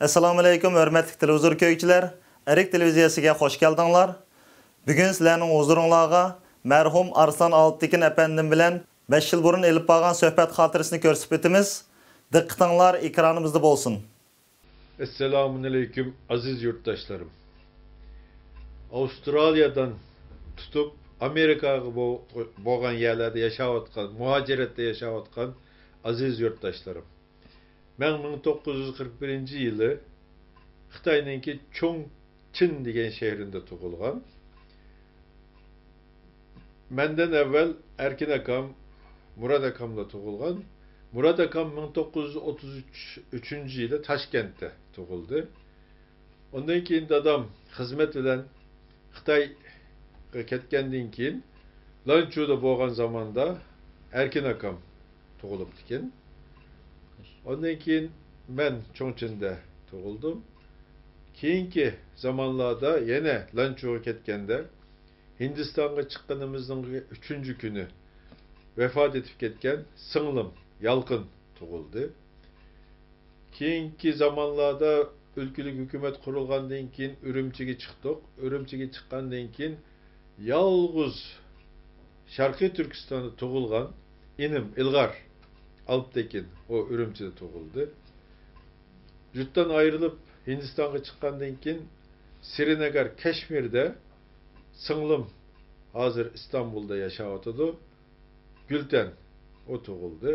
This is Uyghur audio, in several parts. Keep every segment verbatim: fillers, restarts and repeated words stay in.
ئەسسالامۇئەلەيكۇم، ھۆرمەتلىك تېلېۋىزور كۆرگۈچىلەر! ئەرك تېلېۋىزىيەسىگە خوش كەلدىڭلار! بۈگۈن سىلەرنىڭ ھۇزۇرۇڭلارغا مەرھۇم ئارسلان ئالپتېكىن ئەپەندىم بىلەن بەش يىل بۇرۇن ئېلىپ بارغان سۆھبەت خاتىرىسىنى كۆرسىتىپ ئۆتىمىز. دىققىتىڭلار ئېكرانىمىزدا بولسۇن. ئەسسالامۇئەلەيكۇم، ئەزىز يۇرتداشلىرىم! ئاۋسترالىيەدىن تۇتۇپ ئامېرىكاغا بو-، بولغان يەرلەردە ياشاۋاتقان، مۇھاجىرەتتە ياشاۋاتقان ئەزىز يۇرتداشلىرىم! مەن مىڭ توققۇز يۈز قىرىق بىرىنچى يىلى خىتاينىڭكى چۇڭچىن دېگەن شەھىرىدە تۇغۇلغان. مەندىن ئەۋۋەل ئەركىن ئاكام، مۇرات ئاكاملا تۇغۇلغان. مۇرات ئاكام مىڭ توققۇز يۈز ئوتتۇز ئۈچ، ئۈچىنچى يىلى تاشكەنتتە تۇغۇلدى. ئۇندىن كېيىن دادام خىزمەت بىلەن خىتايغا كەتكەندىن كېيىن، لانچۇدا بولغان زاماندا ئەركىن ئاكام تۇغۇلۇپتىكەن. ئۇندىن كېيىن مەن چۇڭچىندا تۇغۇلدۇم. كېيىنكى زامانلاردا يەنە لانچۇغا كەتكەندە، ھىندىستانغا چىققىنىمىزنىڭ ئۈچىنچى كۈنى ۋەپات ئېتىپ كەتكەن سىڭلىم يالقىن تۇغۇلدى. كېيىنكى زامانلاردا ئۆلكىلىك ھۆكۈمەت قۇرۇلغاندىن كېيىن ئۈرۈمچىگە چىقتۇق. ئۈرۈمچىگە چىققاندىن كېيىن يالغۇز شەرقىي تۈركىستاندا تۇغۇلغان ئىنىم ئىلغار ئالپتېكىن، ئۇ ئۈرۈمچىدە تۇغۇلدى. يۇرتتىن ئايرىلىپ ھىندىستانغا چىققاندىن كېيىن سرىنەگار، كەشمىردە سىڭلىم ھازىر ئىستانبۇلدا ياشاۋاتىدۇ. گۈلتەن، ئۇ تۇغۇلدى.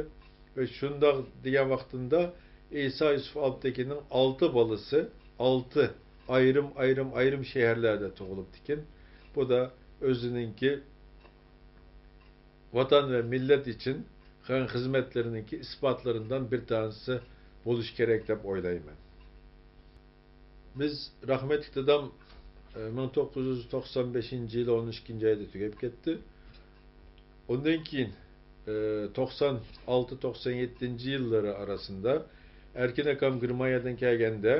ۋە شۇنداق دېگەن ۋاقتىمدا ئىسا يۈسۈپ ئالپتېكىننىڭ ئالتە بالىسى، ئالتە ئايرىم، ئايرىم، ئايرىم شەھەرلەردە تۇغۇلۇپتىكەن. بۇ دا ئۆزىنىڭكى ۋاتان ۋە مىللەت ئۈچۈن قىلغان خىزمەتلىرىنىڭكى ئىسپاتلىرىندىن بىر تانىسى بولۇشى كېرەك دەپ ئويلايمەن. بىز رەھمەتلىك دادام، ئە، مىڭ توققۇز يۈز توقسان بەشىنچى يىلى ئون ئىككىنچى ئايدا تۈگەپ كەتتى. ئۇندىن كېيىن، ئە، توقسان ئالتە، توقسان يەتتىنچى يىللىرى ئارىسىدا ئەركىن ئاكام گېرمانىيەدىن كەلگەندە،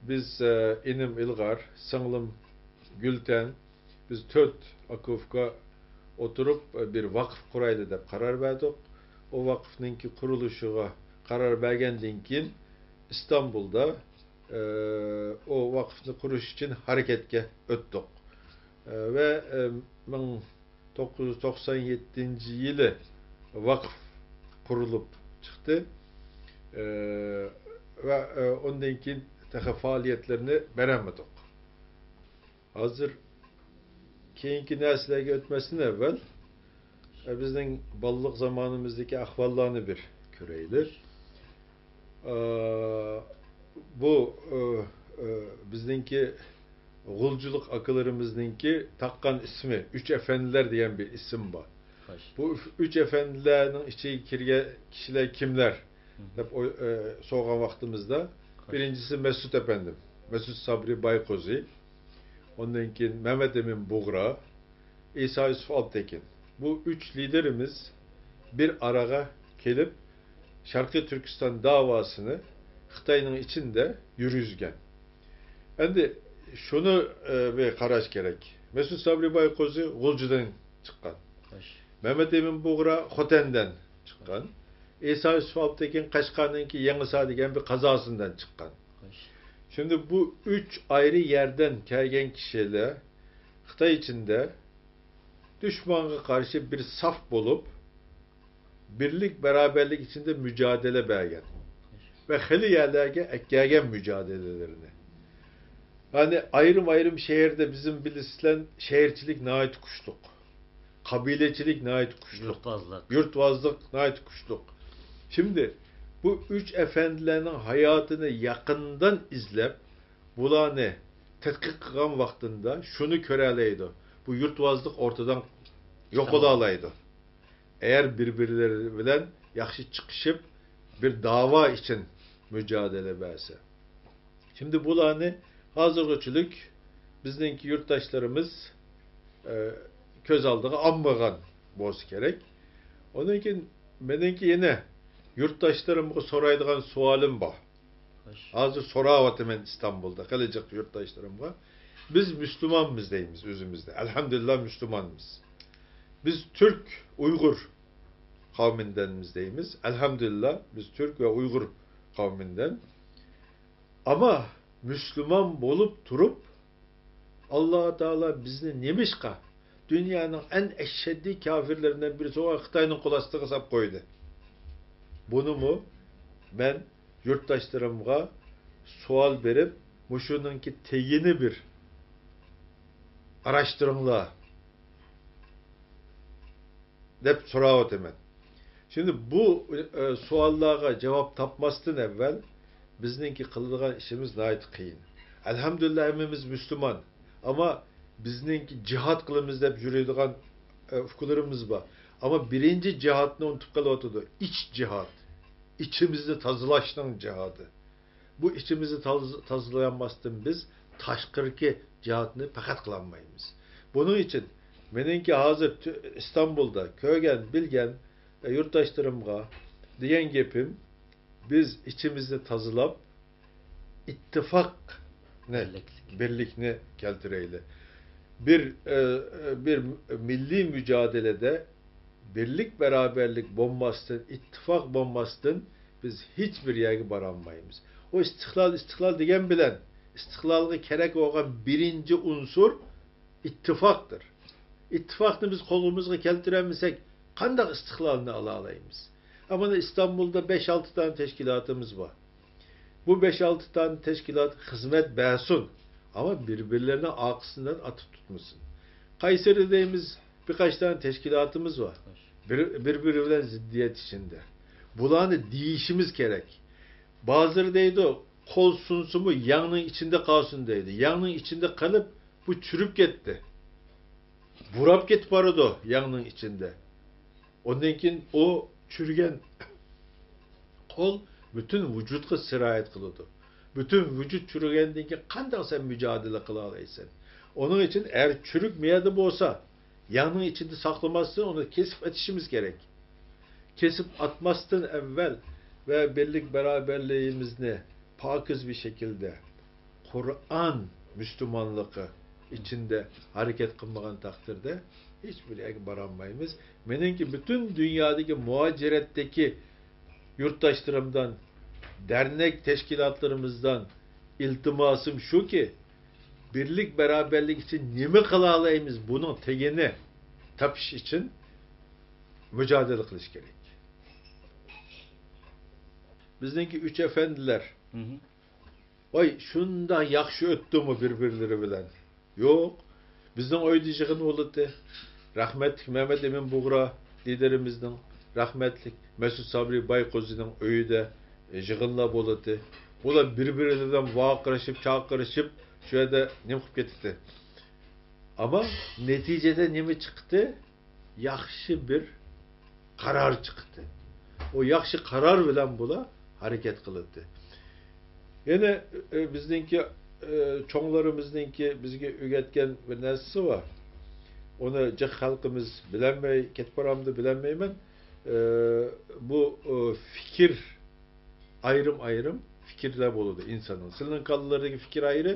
بىز، ئە، ئىنىم ئىلغار، سىڭلىم گۈلتەن، بىز تۆت ئاكا-ئۇكا ئولتۇرۇپ، بىر ۋاقىف قۇرايلى دەپ قارار بەردۇق. ئۇ ۋاقىفنىڭكى قۇرۇلۇشىغا قارار بەرگەندىن كېيىن، ئىستانبۇلدا، ئە، ئۇ ۋاقىفنى قۇرۇش ئۈچۈن ھەرىكەتكە ئۆتتۇق. ئە، ۋە، ئە، مىڭ توققۇز يۈز توقسان يەتتىنچى يىلى ۋاقىف قۇرۇلۇپ چىقتى. ئە، ۋە، ئە، ئۇندىن كېيىن تېخى پائالىيەتلىرىنى بېرەلمىدۇق. ھازىر كېيىنكى نەرسىلەرگە ئۆتمەستىن ئەۋۋەل، ئە، بىزنىڭ بالىلىق زامانىمىزدىكى ئەھۋاللارنى بىر كۆرەيلى. ئە، بۇ، ئە، ئە، بىزنىڭكى غۇلجىلىق ئاكىلىرىمىزنىڭكى تاققان ئىسمى، ئۈچ ئەپەندىلەر دېگەن بىر ئىسىم بار. خوش. بۇ ئۈچ ئەپەندىلەرنىڭ ئىچىگە كىرگەن كىشىلەر كىملەر؟ دەپ ئوي-، ئە، سورىغان ۋاقتىمىزدا، بىرىنچىسى مەسۇت ئەپەندىم، مەسۇت سابرى بايقوزى، ئۇندىن كېيىن مەمەت ئەمىن بۇغرا، ئىسا يۈسۈپ ئالپتېكىن. بۇ ئۈچ لىدېرىمىز بىر ئارىغا كېلىپ، شەرقىي تۈركىستان داۋاسىنى خىتاينىڭ ئىچىندە يۈرگۈزگەن. ئەمدى شۇنى، ئە، بىر قاراش كېرەك. مەسۇت سابرى بايقوزى غۇلجىدىن چىققان. خوش. مەمەت ئەمىن بۇغرا خوتەندىن چىققان. ئىسا يۈسۈپ ئالپتېكىن قەشقەرنىڭكى يېڭىسار دېگەن بىر قازاسىدىن چىققان. خوش. شۇندى بۇ ئۈچ ئايرى يەردىن كەلگەن كىشىلەر خىتاي ئىچىدە دۈشمانغا قارشى بىر ساپ بولۇپ، بىرلىك، بارابەرلىك ئىچىدە مۇجادىلە بەرگەن ۋە خېلى يەرلەرگە ئەكەلگەن مۇجادىلىلىرىنى. يەنى ئايرىم-ئايرىم شەھەردە بىزنىڭ بىلىسىلەر شەھەرچىلىك ناھايىتى كۈچلۈك، قەبىلىچىلىك ناھايىتى كۈچلۈك، يۇرتۋازلىق. يۇرتۋازلىق ناھايىتى كۈچلۈك. شىمدى بۇ ئۈچ ئەپەندىلەرنىڭ ھاياتىنى يېقىندىن ئىزلەپ، بۇلارنى تەتقىق قىلغان ۋاقتىدا شۇنى كۆرەلەيدۇ، بۇ يۇرتۋازلىق ئورتىدىن يوقىلالايدۇ. ئەگەر بىر-بىرلىرى بىلەن ياخشى چىقىشىپ، بىر داۋا ئۈچۈن مۇجادىلە بەرسە. شىمدى بۇلارنى ھازىرغىچىلىك بىزنىڭكى يۇرتداشلىرىمىز، ئە، كۆز ئالدىغا ئالمىغان بولسا كېرەك. ئۇنىڭ كېيىن مېنىڭكى يەنە يۇرتداشلىرىمغا سورايدىغان سوئالىم بار. خوش. ھازىر سوراۋاتىمەن ئىستانبۇلدا خېلى جىق يۇرتداشلىرىمغا. بىز مۇسۇلمانمىز دەيمىز ئۆزىمىزنى. ئەلھەمدۇلىللا مۇسۇلمانمىز. بىز تۈرك، ئۇيغۇر قەۋمىندەنمىز دەيمىز. ئەلھەمدۇلىللا بىز تۈرك ۋە ئۇيغۇر قەۋمىندىن. ئەمما مۇسۇلمان بولۇپ تۇرۇپ، ئاللا تائالا بىزنى نېمىشقا دۇنيانىڭ ئەڭ ئەشەددىي كافىرلىرىدىن بىرسى بولغان خىتاينىڭ قول ئاستىغا ساپ قويدى؟ بۇنىمۇ مەن يۇرتداشلىرىمغا سوئال بېرىپ، مۇشۇنىڭكى تېگىنى بىر ئاراشتۇرۇڭلار دەپ سوراۋاتىمەن. شۇندى بۇ، ئە، سوئاللارغا جاۋاب تاپماستىن ئەۋۋەل بىزنىڭكى قىلىدىغان ئىشىمىز ناھايىتى قىيىن. ئەلھەمدۇلىللا، ھەممىمىز مۇسۇلمان. ئەمما بىزنىڭكى جىھاد قىلىمىز دەپ يۈرىدىغان، ئە، ئۇكىلىرىمىز بار. ئەمما بىرىنچى جىھادنى ئۇنتۇپ قېلىۋاتىدۇ. ئىچ جىھاد. ئىچىمىزنى تازىلاشنىڭ جىھادى. بۇ ئىچىمىزنى تاز-، تازىلىيالماستىن بىز تاشقىرىقى جىھادنى پەقەت قىلالمايمىز. بۇنىڭ ئۈچۈن مېنىڭكى ھازىر تۈ-، ئىستانبۇلدا كۆرگەن، بىلگەن، ئە، يۇرتداشلىرىمغا دېگەن گېپىم، بىز ئىچىمىزنى تازىلاپ، ئىتتىپاقنى، بىرلىكلىك. بىرلىكنى كەلتۈرەيلى. بىر، ئە، ئە، بىر مىللىي مۇجادىلىدە بىرلىك، بەرابەرلىك بولماستىن، ئىتتىپاق بولماستىن بىز ھېچ بىر يەرگە بارالمايمىز. ئۇ ئىستىقلال، ئىستىقلال دېگەن بىلەن ئىستىقلالغا كېرەك بولغان بىرىنچى ئۇنسۇر ئىتتىپاقتۇر. ئىتتىپاقنى بىز قولىمىزغا كەلتۈرەلمىسەك، قانداق ئىستىقلالنى ئالالايمىز؟ ئەمما مانا ئىستانبۇلدا بەش-ئالتە دانە تەشكىلاتىمىز بار. بۇ بەش-ئالتە دانە تەشكىلات خىزمەت بەرسۇن، ئەمما بىر-بىرلىرىنى ئارقىسىدىن ئاتۇپ تۇتمىسۇن. قەيسىرى دەيمىز، بىر قانچە دانە تەشكىلاتىمىز بار. بىر، بىر-بىرى بىلەن زىددىيەت ئىچىندە. بۇلارنى دېيىشىمىز كېرەك. بازىلار دەيدۇ، قول سۇنسىمۇ يەڭنىڭ ئىچىندە قالسۇن دەيدۇ. يەڭنىڭ ئىچىندە قېلىپ، بۇ چۈرۈپ كەتتى. بۇراپ كېتىپ بارىدۇ يەڭنىڭ ئىچىندە. ئۇندىن كېيىن ئۇ چۈرگەن قول پۈتۈن ۋۇجۇدقا سىرايەت قىلىدۇ. پۈتۈن ۋۇجۇد چۈرگەندىن كېيىن قانداق سەن مۇجادىلە قىلالايسەن؟ ئۇنىڭ ئۈچۈن ئەگەر چۈرۈك مەيدە بولسا، يەڭنىڭ ئىچىدە ساقلىماستىن، ئۇنى كېسىپ ئېتىشىمىز كېرەك. كېسىپ ئاتماستىن ئەۋۋەل ۋە بىرلىك بەرابەرلىكىمىزنى پاكىز بىر شەكىلدە قۇرئان مۇسۇلمانلىقى ئىچىندە ھەرىكەت قىلمىغان تەقدىردە ھېچ بىر يەرگە بارالمايمىز. مېنىڭكى پۈتۈن دۇنيادىكى مۇھاجىرەتتىكى يۇرتداشلىرىمدىن، دەرنەك تەشكىلاتلىرىمىزدىن ئىلتىماسىم شۇكى، بىرلىك، بەرابەرلىك ئۈچۈن نېمە قىلالايمىز؟ بۇنىڭ تېگىنى تاپىش ئۈچۈن مۇجادىلە قىلىش كېرەك. بىزنىڭكى ئۈچ ئەپەندىلەر، ۋاي، شۇنداق ياخشى ئۆتتىمۇ بىر-بىرلىرى بىلەن؟ يوق. بىزنىڭ ئۆيدە يىغىن بولاتتى. رەھمەتلىك مەمەت ئىمىن بۇغرا لىدېرىمىزنىڭ، رەھمەتلىك مەسۇت سابرى بايقوزىنىڭ ئۆيىدە، ئە، يىغىنلار بولاتتى. بۇلار بىر-بىرى بىلەن ۋارقىرىشىپ، چاقىرىشىپ، شۇ يەردە نېمە قىلىپ كېتەتتى. ئەمما نەتىجىدە نېمە چىقتى؟ ياخشى بىر قارار چىقتى. ئۇ ياخشى قارار بىلەن بۇلار ھەرىكەت قىلاتتى. يەنە، ئە، بىزنىڭكى، ئە، چوڭلىرىمىزنىڭكى بىزگە ئۆگەتكەن بىر نەرسىسى بار. ئۇنى جىق خەلقىمىز بىلەلمەي كېتىپ بارامدۇ، بىلەلمەيمەن. ئە، بۇ، ئە، پىكىر، ئايرىم-ئايرىم پىكىرلەر بولىدۇ ئىنساننىڭ. سىلىنىڭ كاللىلىرىدىكى پىكىر ئايرى،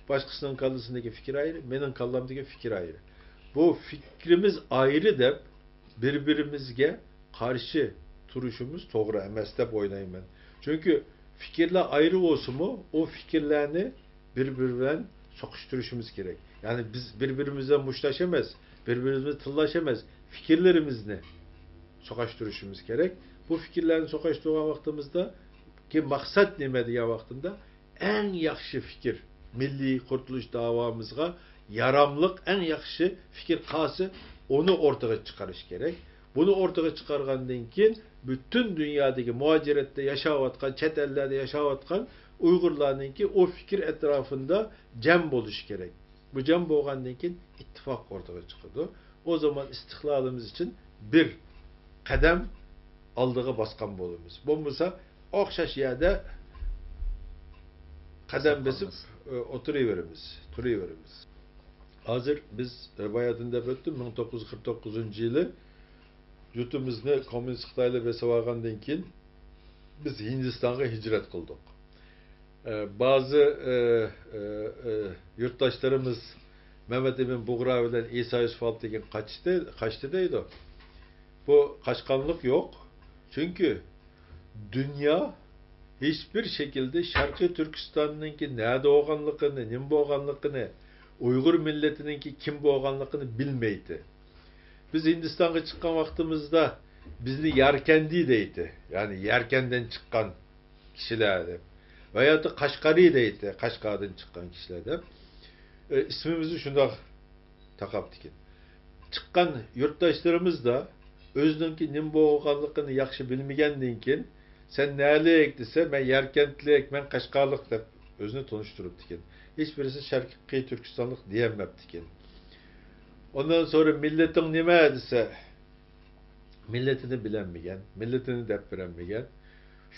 باشقىسىنىڭ كاللىسىدىكى پىكىر ئايرى، مېنىڭ كاللامدىكى پىكىر ئايرى. بۇ پىكرىمىز ئايرى دەپ، بىر-بىرىمىزگە قارشى تۇرۇشىمىز توغرا ئەمەس دەپ ئويلايمەن. چۈنكى پىكىرلەر ئايرى بولسىمۇ، ئۇ پىكىرلەرنى بىر-بىرى بىلەن سوقۇشتۇرۇشىمىز كېرەك. يەنى بىز بىر-بىرىمىز بىلەن مۇشتلاش ئەمەس، بىر-بىرىمىز بىلەن تىللاش ئەمەس، پىكىرلىرىمىزنى سوقۇشتۇرۇشىمىز كېرەك. بۇ پىكىرلەرنى سوقۇشتۇرغان ۋاقتىمىزدا، كى مەقسەت نېمە دېگەن ۋاقتىمدا، ئەڭ ياخشى پىكىر، مىللىي قۇرتۇلۇش داۋامىزغا ياراملىق ئەڭ ياخشى پىكىر قالسا، ئۇنى ئورتىغا چىقىرىش كېرەك. بۇنى ئورتىغا چىقارغاندىن كېيىن، پۈتۈن دۇنيادىكى مۇھاجىرەتتە ياشاۋاتقان، چەت ئەللەردە ياشاۋاتقان ئۇيغۇرلارنىڭكى ئۇ پىكىر ئەتراپىندا جەم بولۇشى كېرەك. بۇ جەم بولغاندىن كېيىن ئىتتىپاق ئورتىغا چىقىدۇ. ئۇ زامان ئىستىقلالىمىز ئۈچۈن بىر قەدەم ئالدىغا باسقان بولىمىز. بولمىسا، ئوخشاش يەردە قەدەم بېسىپ، ئە، ئولتۇرۇۋېرىمىز، تۇرۇۋېرىمىز. ھازىر بىز، ئە، بايادىن دەپ ئۆتتۈم، مىڭ توققۇز يۈز قىرىق توققۇزىنچى يىلى يۇرتىمىزنى كوممۇنىست خىتايلار بېسىۋالغاندىن كېيىن، بىز ھىندىستانغا ھىجرەت قىلدۇق. ئە، بەزى، ئە، ئە، ئە، يۇرتداشلىرىمىز مەمەت ئىمىن بۇغرا بىلەن ئىسا يۈسۈپ ئالپتېكىن قاچتى، قاچتى دەيدۇ. بۇ قاچقانلىق يوق. چۈنكى دۇنيا ھېچبىر شەكىلدە شەرقىي تۈركىستاننىڭكى نەدە بولغانلىقىنى، نېمە بولغانلىقىنى، ئۇيغۇر مىللىتىنىڭكى كىم بولغانلىقىنى بىلمەيتتى. بىز ھىندىستانغا چىققان ۋاقتىمىزدا بىزنى ياركەندى دەيتتى. يەنى يەركەندىن چىققان كىشىلەر دەپ. ۋە ياكى قەشقەرى دەيتتى، قەشقەردىن چىققان كىشىلەر دەپ. ئە، ئىسمىمىزنى شۇنداق تاقاپتىكەن. چىققان يۇرتداشلىرىمىزدا ئۆزىنىڭكى نېمە بولغانلىقىنى ياخشى بىلمىگەندىن كېيىن، «سەن نەلىك؟» دېسە، «مەن ياركەنتلىك، مەن قەشقەرلىق» دەپ ئۆزىنى تونۇشتۇرۇپتىكەن. ھېچ بىرسى شەرقىي تۈركىستانلىق دېيەلمەپتىكەن. ئۇندىن سورا، «مىللىتىڭ نېمە؟» دېسە، مىللىتىنى بىلەلمىگەن، مىللىتىنى دەپ بېرەلمىگەن.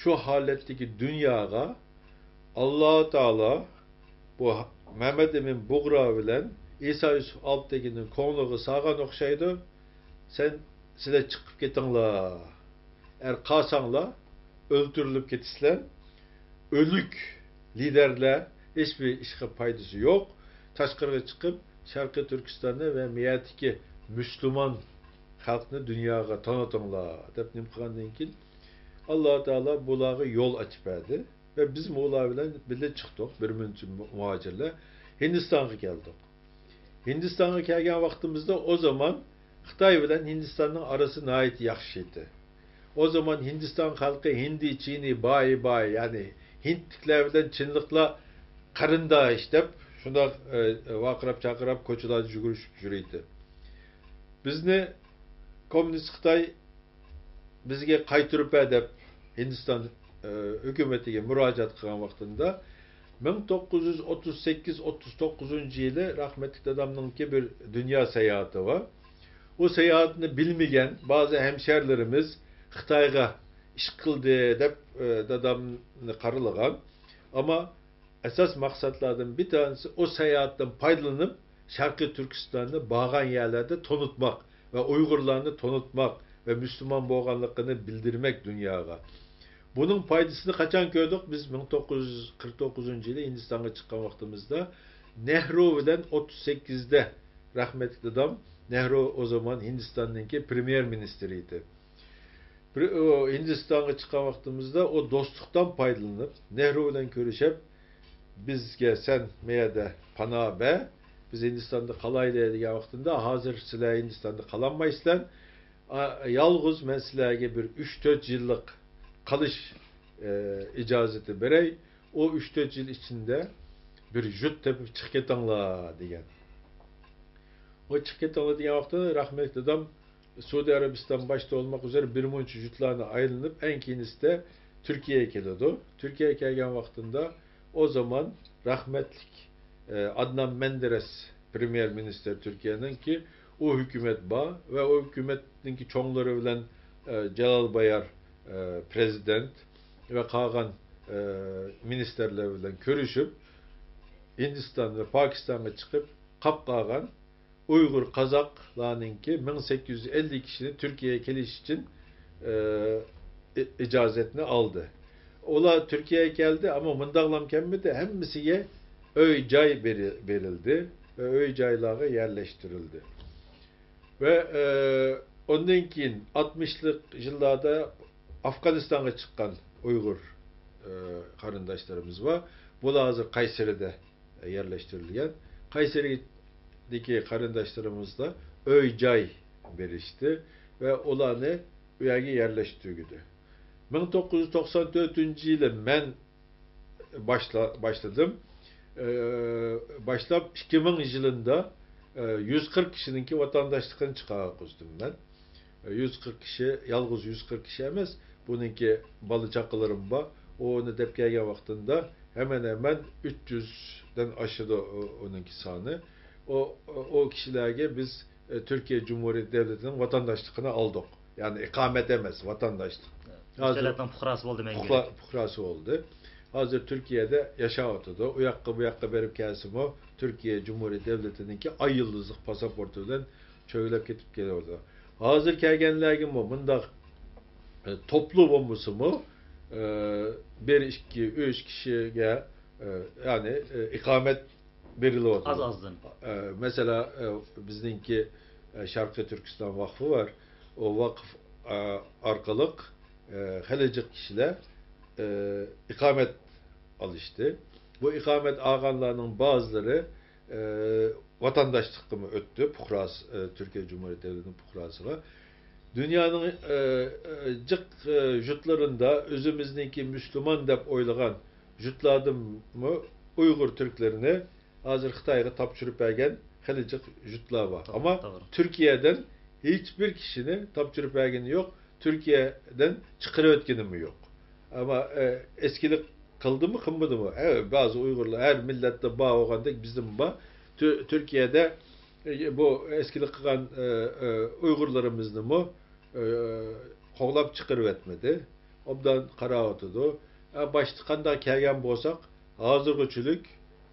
شۇ ھالەتتىكى دۇنياغا ئاللا تائالا بۇ مەمەت ئەمىن بۇغرا بىلەن ئىسا يۈسۈپ ئالپتېكىننىڭ كۆڭلىگە سالغان ئوخشايدۇ. «سەن، سىلەر چىقىپ كېتىڭلار. ئەر قالساڭلار، ئۆلتۈرۈلۈپ كېتىسىلەر. ئۆلۈك لىدەرلەر، ھېچبىر ئىشقا پايدىسى يوق. تاشقىرىغا چىقىپ، شەرقىي تۈركىستاننى ۋە مىيەتىكى مۇسۇلمان خەلقنى دۇنياغا تونۇتۇڭلار» دەپ نېمە قىلغاندىن كېيىن، ئاللا تائالا بۇلارغا يول ئاچىپ بەردى. ۋە بىزمۇ ئۇلار بىلەن بىللە چىقتۇق، بىر مۇنچە مۇھاجىرلار ھىندىستانغا كەلدۇق. ھىندىستانغا كەلگەن ۋاقتىمىزدا ئۇ زامان خىتاي بىلەن ھىندىستاننىڭ ئارىسى ناھايىتى ياخشى ئىدى. ئۇ زامان ھىندىستان خەلقى ھىندى، چىنى، باي، باي، يەنى ھىندلىكلار بىلەن چىنلىقلار قېرىنداش دەپ شۇنداق، ئە، ۋارقىراپ چاقىراپ كوچىلاردا يۈگۈرۈشۈپ يۈرىدۇ. بىزنى كوممۇنىست خىتاي بىزگە قايتۇرۇپ بەر دەپ ھىندىستان، ئە، ھۆكۈمىتىگە مۇراجىئەت قىلغان ۋاقتىدا، مىڭ توققۇز يۈز ئوتتۇز سەككىز ئوتتۇز توققۇزىنچى يىلى رەھمەتلىك دادامنىڭكى بىر دۇنيا ساياھىتى بار. ئۇ ساياھەتنى بىلمىگەن بەزى ھەمشەھەرلىرىمىز خىتايغا ئىش قىلدى دەپ، ئە، دادامنى قارىلىغان. ئەمما ئاساس مەقسەتلەردىن بىر تانىسى ئۇ ساياھەتتىن پايدىلىنىپ، شەرقىي تۈركىستاننى بارغان يەرلەردە تونۇتماق ۋە ئۇيغۇرلارنى تونۇتماق ۋە مۇسۇلمان بولغانلىقىنى بىلدۈرمەك دۇنياغا. بۇنىڭ پايدىسىنى قاچان كۆردۇق؟ بىز مىڭ توققۇز يۈز قىرىق توققۇزىنچى يىلى ھىندىستانغا چىققان ۋاقتىمىزدا نېھرۇ بىلەن ئوتتۇز سەككىزدە رەھمەتلىك دادام، نېھرۇ ئۇ زامان ھىندىستاننىڭكى پرېميېر مىنىستىرى ئىدى. بىر، ئۇ ھىندىستانغا چىققان ۋاقتىمىزدا ئۇ دوستلۇقتىن پايدىلىنىپ، نېھرۇ بىلەن كۆرۈشۈپ، «بىزگە سەن مەيەردە پانا بەر، بىز ھىندىستاندا قالايلى» دېگەن ۋاقتىدا، «ھازىر سىلەر ھىندىستاندا قالالمايسىلەر، ئا، يالغۇز مەن سىلەرگە بىر ئۈچ تۆت يىللىق قېلىش، ئە، ئىجازىتى بېرەي، ئۇ ئۈچ تۆت يىل ئىچىدە بىر يۇرت تېپىپ چىقىپ كېتىڭلار» دېگەن. ئۇ چىقىپ كېتىڭلار دېگەن ۋاقتىدا رەھمەتلىك دادام سەئۇدى ئەرەبىستان باشتا بولماق ئۈزرە بىر مۇنچە يۇرتلارنى ئايلىنىپ، ئەڭ كېيىنىسىدە تۈركىيەگە كېلىدۇ. تۈركىيەگە كەلگەن ۋاقتىدا ئۇ زامان رەھمەتلىك، ئە، ئادنان مەندېرەس پرېميېر مىنىستىر تۈركىيەنىڭكى، ئۇ ھۆكۈمەت بار ۋە ئۇ ھۆكۈمەتنىڭكى چوڭلىرى بىلەن، ئە، جالال بايار، ئە، پرېزىدېنت ۋە قالغان، ئە، مىنىستىرلار بىلەن كۆرۈشۈپ، ھىندىستان ۋە پاكىستانغا چىقىپ قاپ قالغان ئۇيغۇر، قازاقلارنىڭكى مىڭ سەككىز يۈز ئەللىك كىشىنى تۈركىيەگە كېلىش ئۈچۈن، ئى، ئى، ئىجازەتنى ئالدى. ئۇلار تۈركىيەگە كەلدى، ئەمما مۇنداقلام كەلمىدى، ھەممىسىگە ئۆي، جاي بېرى-، بېرىلدى ۋە ئۆي، جايلارغا يەرلەشتۈرۈلدى. ۋە، ئى، ئۇندىن كېيىن ئاتمىشلىق يىللاردا ئافغانىستانغا چىققان ئۇيغۇر، ئى، قېرىنداشلىرىمىز بار. بۇلار ھازىر قەيسىرىدە يەرلەشتۈرۈلگەن. قەيسىرىدىكى قېرىنداشلىرىمىزغا ئۆي-جاي بېرىشتى ۋە ئۇلارنى ئۇ يەرگە يەرلەشتۈرگۈدى. مىڭ توققۇز يۈز توقسان تۆتىنچى يىلى مەن باشلا-، باشلىدىم. ئى، باشلاپ ئىككى مىڭ يىلىدا، ئى، يۈز قىرىق كىشىنىڭكى ۋاتانداشلىقىنى چىقارغۇزدۇم مەن. يۈز قىرىق كىشى، يالغۇز يۈز قىرىق كىشى ئەمەس، بۇنىڭكى بالا-چاقىلىرىم بار. ئۇ ئۇنى دەپ كەلگەن ۋاقتىدا ھەمەن-ھەمەن ئۈچ يۈزدىن ئاشىدۇ ئۇ، ئۇنىڭكى سانى. ئۇ، ئۇ كىشىلەرگە بىز، ئە، تۈركىيە جۇمھۇرىيىتى دۆلىتىنىڭ ۋاتانداشلىقىنى ئالدۇق. يەنى ئىقامەت ئەمەس، ۋاتانداشلىق. ئۈچ ھازىر دۆلەتنىڭ پۇقراسى بولدى مەڭگۈلۈك. پۇقرا-، پۇقراسى بولدى. ھازىر تۈركىيەدە ياشاۋاتىدۇ. ئۇ ياققا، بۇ ياققا بېرىپ كەلسىمۇ، تۈركىيە جۇمھۇرىيەت دۆلىتىنىڭكى ئاي يۇلدۇزلۇق پاسپورتى بىلەن چۆگىلەپ كېتىپ كېلىۋاتىدۇ. ھازىر كەلگەنلەرگىمۇ مۇنداق، ئە، توپلۇ بولمىسىمۇ، ئە، بىر، ئىككى، ئۈچ كىشىگە، ئە، يەنى، ئە، ئىقامەت بېرىلىۋاتىدۇ. ئاز-ئازدىن. ئە، مەسىلەن، ئە، بىزنىڭكى، ئە، شەرقىي تۈركىستان ۋاقفى بار. ئۇ ۋاقىف، ئە، ئارقىلىق، ئە، خېلى جىق كىشىلەر ئىقامەت ئالىشتى. بۇ ئىقامەت ئالغانلارنىڭ بازىلىرى، ئە، ۋاتانداشلىققىمۇ ئۆتتى، پۇقراسى، ئە، تۈركىيە جۇمھۇرىيەت دۆلىتىنىڭ پۇقراسىغا. دۇنيانىڭ، ئە، ئە، جىق، ئە، يۇرتلىرىندا ئۆزىمىزنىڭكى مۇسۇلمان دەپ ئويلىغان يۇرتلاردىمۇ ئۇيغۇر تۈركلىرىنى ھازىر خىتايغا تاپشۇرۇپ بەرگەن خېلى جىق يۇرتلار بار. توغرا، ئەمما توغرا. تۈركىيەدىن ھېچبىر كىشىنى تاپشۇرۇپ بەرگىنى يوق، تۈركىيەدىن چىقىرىۋەتكىنىمۇ يوق. ئەمما، ئە، ئەسكىلىك قىلدىمۇ، قىلمىدىمۇ؟ ئە، بەزى ئۇيغۇرلار، ھەر مىللەتتە بار بولغاندەك بىزدىمۇ بار. تۈ-، تۈركىيەدە، ئە، بۇ ئەسكىلىك قىلغان، ئە، ئە، ئۇيغۇرلىرىمىزنىمۇ، ئە، قوغلاپ چىقىرىۋەتمىدى. ئوبدان قاراۋاتىدۇ. ئە، باشتا قانداق كەلگەن بولساق، ھازىرغىچىلىك،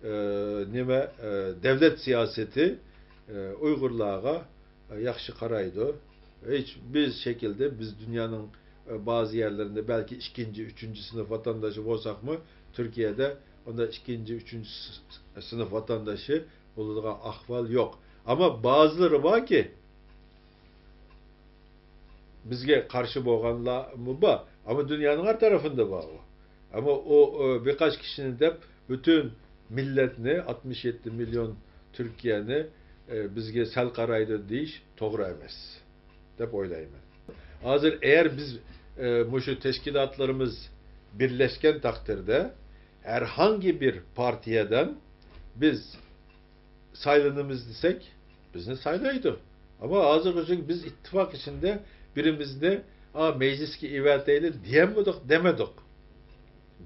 ئە، نېمە، ئە، دەۋلەت سىياسىتى، ئە، ئۇيغۇرلارغا ياخشى قارايدۇ. ھېچ بىز شەكىلدە، بىز دۇنيانىڭ، ئە، بەزى يەرلىرىندە بەلكى ئىككىنچى، ئۈچىنچى سىنىپ ۋاتاندىشى بولساقمۇ، تۈركىيەدە ئۇنداق ئىككىنچى، ئۈچىنچى س-، سىنىپ ۋاتاندىشى بولىدىغان ئەھۋال يوق. ئەمما بەزىلىرى باركى، بىزگە قارشى بولغانلارمۇ بار. ئەمما دۇنيانىڭ ھەر تەرىپىندە بار ئۇ. ئەمما ئۇ، ئۇ بىر قانچە كىشىنى دەپ پۈتۈن مىللەتنى، ئاتمىش يەتتە مىليون تۈركىيەنى، ئە، بىزگە سەل قارايدۇ دېيىش توغرا ئەمەس دەپ ئويلايمەن. ھازىر ئەگەر بىز، ئە، مۇشۇ تەشكىلاتلىرىمىز بىرلەشكەن تەقدىردە، ھەرھانگى بىر پارتىيەدىن بىز سايلىنىمىز دېسەك، بىزنى سايلايدۇ. ئەمما ھازىرغىچە بىز ئىتتىپاق ئىچىندە بىرىمىزنى، «ئا، مەجلىسكە ئەۋەتەيلى» دېيەلمىدۇق، دېمىدۇق.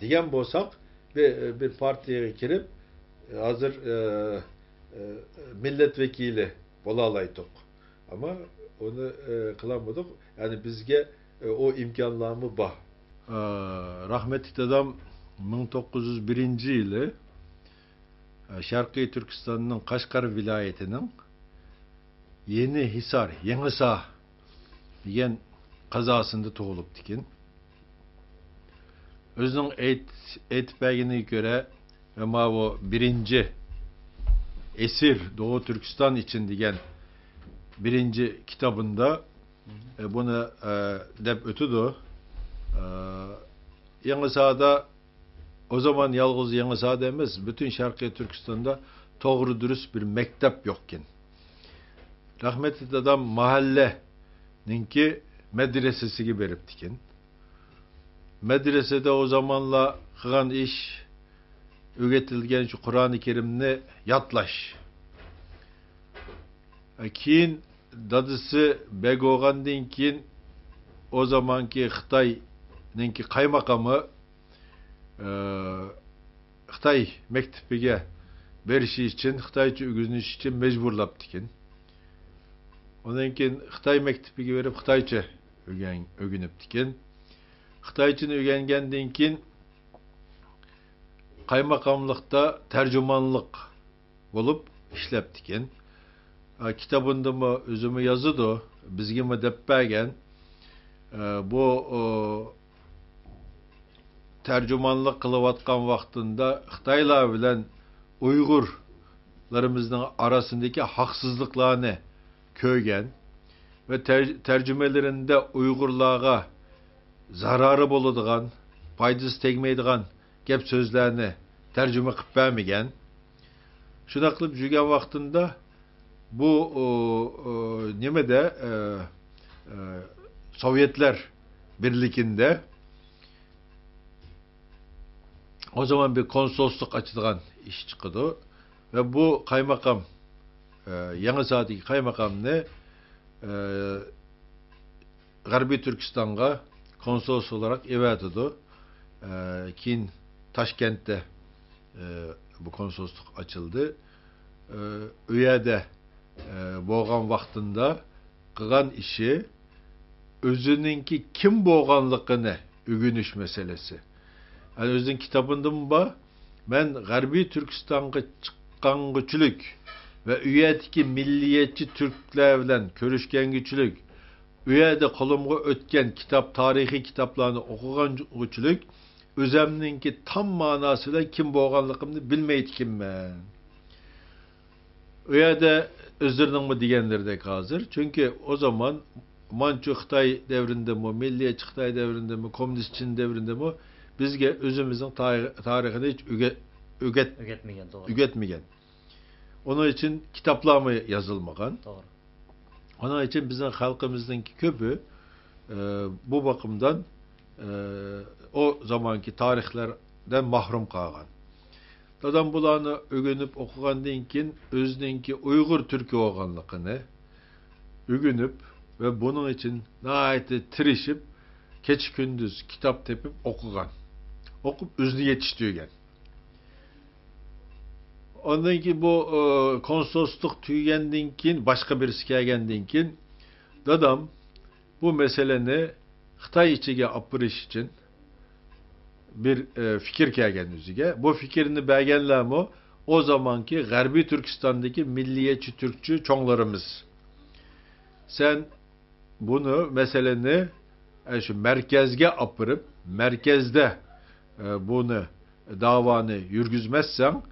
دېگەن بولساق، بىر، بىر پارتىيەگە كىرىپ، ھازىر، ئە، ئە، مىللەت ۋەكىلى بولالايتتۇق. ئەمما ئۇنى، ئە، قىلالمىدۇق. يەنى بىزگە، ئە، ئۇ ئىمكانلارمۇ بار. ئە، رەھمەتلىك دادام مىڭ توققۇز يۈز بىرىنچى يىلى، ئە، شەرقىي تۈركىستاننىڭ قەشقەر ۋىلايىتىنىڭ يېنى ھىسار، يېڭىسا دېگەن قازاسىندا تۇغۇلۇپتىكەن. ئۆزىنىڭ ئېيت-، ئېيتىپ بەرگىنىگە كۆرە، ماۋۇ بىرىنچى ئېسىر دوغۇ تۈركىستان ئىچىن دېگەن بىرىنچى كىتابىندا، ئە، بۇنى، ئە، دەپ ئۆتىدۇ. ئە، يېڭىسادا، ئۇ زامان يالغۇز يېڭىسادا ئەمەس، پۈتۈن شەرقىي تۈركىستاندا توغرا دۇرۇس بىر مەكتەپ يوقكەن. رەھمەتلىك دادام مەھەللىنىڭكى مەدرىسىسىگە بېرىپتىكەن. مەدرىسىدە ئۇ زامانلار قىلغان ئىش، ئۆگىتىلگەن شۇ قۇرئانى كەرىمنى يادلاش. كېيىن دادىسى بەگ بولغاندىن كېيىن، ئۇ زامانكى خىتاينىڭكى قايماقامى، ئە، خىتاي مەكتىپىگە بېرىشى ئۈچۈن، خىتايچە ئۆگىنىش ئۈچۈن مەجبۇرلاپتىكەن. ئۇنىڭ كېيىن خىتاي مەكتىپىگە بېرىپ، خىتايچە ئۆگەن-، ئۆگىنىپتىكەن. خىتايچىنى ئۆگەنگەندىن كېيىن، قايماقاملىقتا تەرجىمانلىق بولۇپ ئىشلەپتىكەن. ئە، كىتابىندىمۇ ئۆزىمۇ يازىدۇ، بىزگىمۇ دەپ بەرگەن. ئە، بۇ، ئۇ، تەرجىمانلىق قىلىۋاتقان ۋاقتىدا خىتايلار بىلەن ئۇيغۇرلىرىمىزنىڭ ئارىسىدىكى ھەقسىزلىقلارنى كۆرگەن ۋە تەر-، تەرجىمىلىرىدە ئۇيغۇرلارغا زارارى بولىدىغان، پايدىسى تەگمەيدىغان گەپ سۆزلەرنى تەرجىمە قىلىپ بەرمىگەن. شۇنداق قىلىپ يۈرگەن ۋاقتىدا بۇ، ئۇ، ئۇ، نېمىدە، ئە، ئە، سوۋېتلار بىرلىكىدە ئۇ زامان بىر كونسۇللۇق ئاچىدىغان ئىش چىقىدۇ. ۋە بۇ قايماقام، ئە، يېڭىسادىكى قايماقامنى، ئە، غەربىي تۈركىستانغا كونسۇل بولاراق ئەۋەتىدۇ. ئە، كېيىن تاشكەنتتە، ئە، بۇ كونسۇللۇق ئاچىلدى. ئە، ئۇ يەردە، ئە، بولغان ۋاقتىدا قىلغان ئىشى ئۆزىنىڭكى كىم بولغانلىقىنى ئۆگىنىش مەسىلىسى. يەنى ئۆزىنىڭ كىتابىدىمۇ بار. مەن غەربىي تۈركىستانغا چىققانغۇچىلىك ۋە ئۇ يەردىكى مىللىيەتچى تۈركلەر بىلەن كۆرۈشكەنگىچىلىك، ئۇ يەردە قولۇمغا ئۆتكەن كىتاب، تارىخىي كىتابلارنى ئوقۇغانغۇچىلىك، ئۆزەمنىڭكى تام ماناسى بىلەن كىم بولغانلىقىمنى بىلمەيدىكەنمەن. ئۇ يەردە ئۆزلىرىنىڭمۇ دېگەنلىرىدەك ھازىر. چۈنكى ئۇ زامان مانچۇ خىتاي دەۋرىدىمۇ، مىللىيەتچى خىتاي دەۋرىدىمۇ، كوممۇنىست چىن دەۋرىدىمۇ بىزگە ئۆزىمىزنىڭ تارىخ-، تارىخىنى ھېچ ئۆگە-، ئۆگەت-، ئۆگەتمىگەن، توغرا. ئۆگەتمىگەن. ئۇنىڭ ئۈچۈن كىتابلارمۇ يازىلمىغان. توغرا. ئۇنىڭ ئۈچۈن بىزنىڭ خەلقىمىزنىڭكى كۆپى، ئە، بۇ باقىمدان، ئە، ئۇ زامانكى تارىخلاردىن مەھرۇم قالغان. دادام بۇلارنى ئۆگىنىپ ئوقۇغاندىن كېيىن، ئۆزىنىڭكى ئۇيغۇر تۈركى بولغانلىقىنى ئۆگىنىپ ۋە بۇنىڭ ئۈچۈن ناھايىتى تىرىشىپ، كېچە-كۈندۈز كىتاب تېپىپ ئوقۇغان. ئوقۇپ ئۆزىنى يېتىشتۈرگەن. ئاندىن كېيىن بۇ، ئى، كونسۇللۇق تۈگىگەندىن كېيىن، باشقا بىرسى كەلگەندىن كېيىن، دادام بۇ مەسىلىنى خىتاي ئىچىگە ئاپىرىش ئۈچۈن بىر، ئى، پىكىر كەلگەن ئۆزىگە. بۇ پىكىرنى بەرگەنلەرمۇ ئۇ زامانكى غەربىي تۈركىستاندىكى مىللىيەتچى تۈركچى چوڭلىرىمىز. سەن بۇنى، مەسىلىنى، ئە، شۇ مەركەزگە ئاپىرىپ، مەركەزدە، ئە، بۇنى، داۋانى يۈرگۈزمەتسەڭ،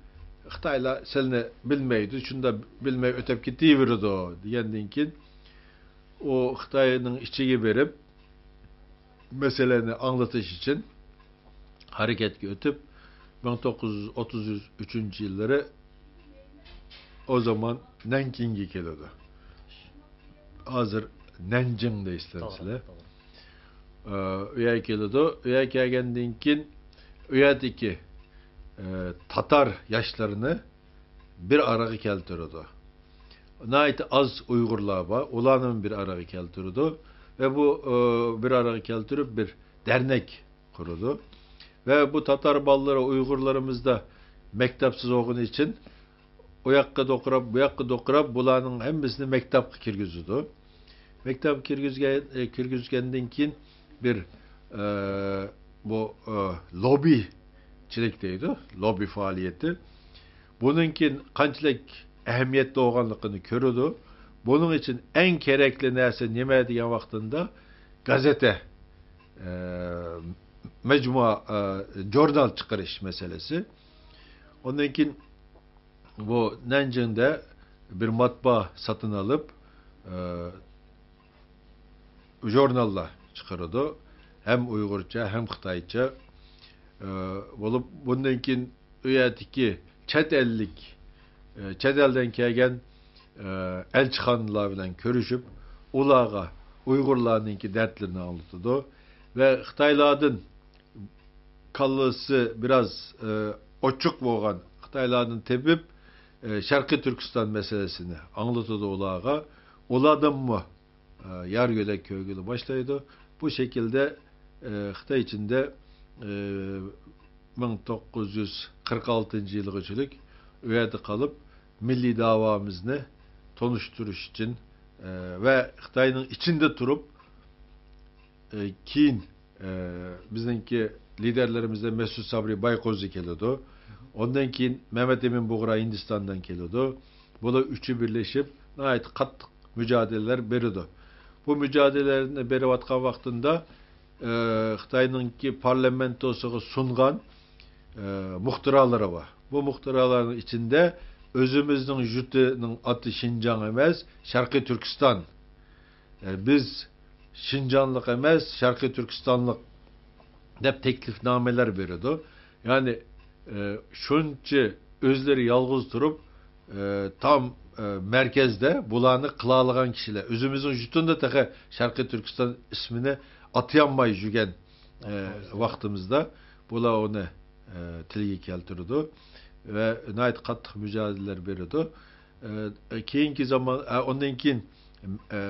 خىتايلار سېنى بىلمەيدۇ، شۇنداق بىلمەي ئۆتۈپ كېتىۋېرىدۇ، دېگەندىن كېيىن، ئۇ خىتاينىڭ ئىچىگە بېرىپ، مەسىلىنى ئاڭلىتىش ئۈچۈن ھەرىكەتكە ئۆتۈپ، مىڭ توققۇز يۈز ئوتتۇز ئۈچىنچى يىللىرى ئۇ زامان نەنجىڭگە كېلىدۇ. ھازىر نەنجىڭ دەيسىلەر توغرا، سىلەر. توغرا. ئە، ئۇ يەرگە كېلىدۇ. ئۇ يەرگە كەلگەندىن كېيىن، ئۇ يەردىكى، ئە، تاتار ياشلىرىنى بىر ئارىغا كەلتۈرىدۇ. ناھايىتى ئاز ئۇيغۇرلار بار، ئۇلارنىمۇ بىر ئارىغا كەلتۈرىدۇ. ۋە بۇ، ئە، بىر ئارىغا كەلتۈرۈپ، بىر دەرنەك قۇرىدۇ. ۋە بۇ تاتار بالىلىرى ئۇيغۇرلىرىمىزدا مەكتەپسىز بولغىنى ئۈچۈن، ئۇ ياققا دوقۇراپ، بۇ ياققا دوقۇراپ، بۇلارنىڭ ھەممىسىنى مەكتەپكە كىرگۈزىدۇ. مەكتەپكە كىرگۈزگەن، ئە، كىرگۈزگەندىن كېيىن بىر، ئە، بۇ، ئە، لوببىچىلىك دەيدۇ، لوببى پائالىيىتى. بۇنىڭكى قانچىلىك ئەھمىيەتلىك بولغانلىقىنى كۆرىدۇ. بۇنىڭ ئۈچۈن ئەڭ كېرەكلىك نەرسە نېمە دېگەن ۋاقتىدا، گازېتە، ئە، مەجمۇئە، ئە، ژۇرنال چىقىرىش مەسىلىسى. ئۇندىن كېيىن بۇ نەنجىڭدە بىر مەتبەئە ساتىن ئېلىپ، ئە، ژۇرناللار چىقىرىدۇ. ھەم ئۇيغۇرچە، ھەم خىتايچە، ئە، بولۇپ، بۇندىن كېيىن ئۇ يەردىكى چەت ئەللىك، ئە، چەت ئەلدىن كەلگەن، ئە، ئەلچىخانىلار بىلەن كۆرۈشۈپ، ئۇلارغا ئۇيغۇرلارنىڭكى دەردلىرىنى ئاڭلىتىدۇ ۋە خىتايلاردىن كاللىسى بىراز، ئە، ئوچۇق بولغان خىتايلاردىن تېپىپ، ئە، شەرقىي تۈركىستان مەسىلىسىنى ئاڭلىتىدۇ ئۇلارغا. ئۇلاردىنمۇ، ئە، يار يۆلەك كۆرگىلى باشلايدۇ. بۇ شەكىلدە، ئە، خىتاي ئىچىندە، ئە، مىڭ توققۇز يۈز قىرىق ئالتىنچى يىلغىچىلىك ئۇ يەردە قېلىپ، مىللىي داۋامىزنى تونۇشتۇرۇش ئۈچۈن، ئە، ۋە خىتاينىڭ ئىچىندە تۇرۇپ، ئە، كېيىن، ئە، بىزنىڭكى لىدەرلىرىمىزدىن مەسئۇد سابرى بايقوزى كېلىدۇ. ئۇندىن كېيىن مەمەت ئەمىن بۇغرا ھىندىستاندىن كېلىدۇ. بۇلار ئۈچى بىرلىشىپ، ناھايىتى قاتتىق مۇجادىلىلەر بېرىدۇ. بۇ مۇجادىلىلەرنى بېرىۋاتقان ۋاقتىدا، ئە، خىتاينىڭكى پارلامېنتوسىغا سۇنغان، ئە، مۇختىرالىرى بار. بۇ مۇختىرالارنىڭ ئىچىندە ئۆزىمىزنىڭ يۇرتىنىڭ ئاتى شىنجاڭ ئەمەس، شەرقىي تۈركىستان. ئە، بىز شىنجاڭلىق ئەمەس، شەرقىي تۈركىستانلىق دەپ تەكلىپنامىلەر بېرىدۇ. يەنى، ئە، شۇنچە ئۆزلىرى يالغۇز تۇرۇپ، ئە، تام، ئە، مەركەزدە بۇلارنى قىلالىغان كىشىلەر. ئۆزىمىزنىڭ يۇرتىدا تېخى شەرقىي تۈركىستان ئىسمىنى ئاتىيالماي يۈرگەن، ئە، ۋاقتىمىزدا بۇلار ئۇنى، ئە، تىلگە كەلتۈرىدۇ ۋە ناھايىتى قاتتىق مۇجادىلىلەر بېرىدۇ. ئە، كېيىنكى زامان، ئە، ئۇندىن كېيىن، ئە،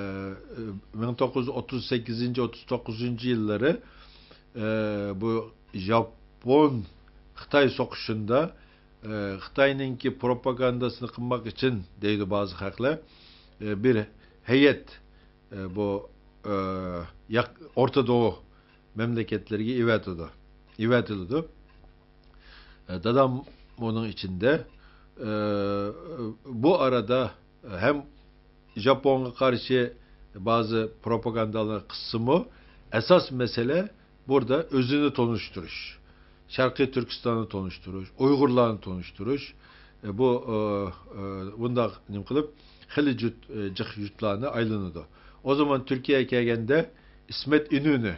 مىڭ توققۇز يۈز ئوتتۇز سەككىزىنچى، ئوتتۇز توققۇزىنچى يىللىرى، ئە، بۇ ياپون خىتاي سوقۇشىدا، ئە، خىتاينىڭكى پروپاگاندىسىنى قىلماق ئۈچۈن دەيدۇ بەزى خەقلەر، ئە، بىر ھەيئەت، ئە، بۇ، ئە، ياق-، ئورتا دوغۇ مەملىكەتلىرىگە ئېۋەتىدۇ، ئېۋەتىلىدۇ. ئە، دادام ئۇنىڭ ئىچىندە. ئە، بۇ ئارىدا ھەم ژاپونغا قارشى بەزى پروپاگاندالارنى قىلسىمۇ، ئاساس مەسىلە بۇردا ئۆزىنى تونۇشتۇرۇش، شەرقىي تۈركىستاننى تونۇشتۇرۇش، ئۇيغۇرلارنى تونۇشتۇرۇش. ئە، بۇ، ئە، ئە، بۇنداق نېمە قىلىپ، خېلى جۇت-، ئە، جىق يۇرتلارنى ئايلىنىدۇ. ئۇ زامان تۈركىيەگە كەلگەندە ئىسمەت ئىنۆنى،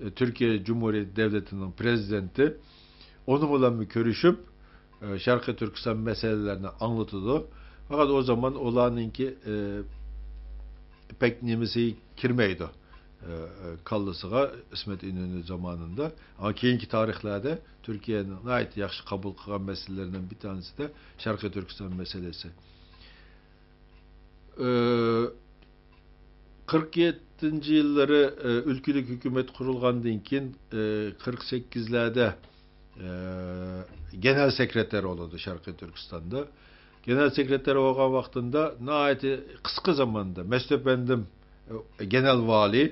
ئە، تۈركىيە جۇمھۇرىيەت دەۋلىتىنىڭ پىرېزىدېنتى، ئۇنىڭ بىلەنمۇ كۆرۈشۈپ، ئە، شەرقىي تۈركىستان مەسىلىلىرىنى ئاڭلىتىدۇ. پەقەت ئۇ زامان ئۇلارنىڭكى، ئە، پەك نېمىسى كىرمەيدۇ، ئە، ئە، كاللىسىغا ئىسمەت ئىنۆنى زامانىدا. ئەمما كېيىنكى تارىخلاردا تۈركىيەنىڭ ناھايىتى ياخشى قوبۇل قىلغان مەسىلىلەرنىڭ بىر تانىسىدا شەرقىي تۈركىستان مەسىلىسى. ئە، قىرىق يەتتىنچى يىللىرى، ئە، ئۆلكىلىك ھۆكۈمەت قۇرۇلغاندىن كېيىن، ئە، قىرىق سەككىزلەردە، ئە، گېنېرال سېكرېتار بولىدۇ شەرقىي تۈركىستاندا. گېنېرال سېكرېتار بولغان ۋاقتىدا ناھايىتى قىسقا زاماندا مەسۇت ئەپەندىم، ئە، گېنېرال ۋالىي،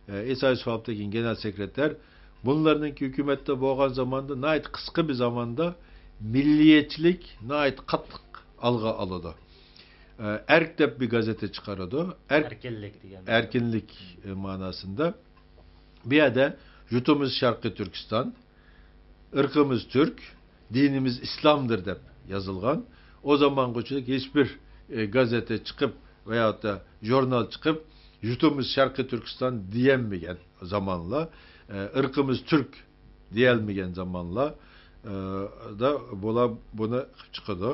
ئە، ئىسا يۈسۈپ ئالپتېكىن گېنېرال سېكرېتار، بۇلارنىڭكى ھۆكۈمەتتە بولغان زاماندا ناھايىتى قىسقا بىر زاماندا مىللىيەتچىلىك ناھايىتى قاتتىق ئالغا ئالىدۇ. ئە، ئەرك دەپ بىر گازېتى چىقىرىدۇ. ئەرك، ئەركىنلىك دېگەن. ئەركىنلىك، ئە، ماناسىندا. بۇ يەردە يۇرتىمىز شەرقىي تۈركىستان، ئىرقىمىز تۈرك، دىنىمىز ئىسلامدۇر دەپ يازىلغان. ئۇ زامانغىچە ھېچبىر، ئە، گازېتى چىقىپ ۋەياغۇتتا ژۇرنال چىقىپ، يۇرتىمىز شەرقىي تۈركىستان دېيەلمىگەن زامانلار، ئە، ئىرقىمىز تۈرك دېيەلمىگەن زامانلار، ئە، دا بۇلار بۇنى قىلىپ چىقىدۇ.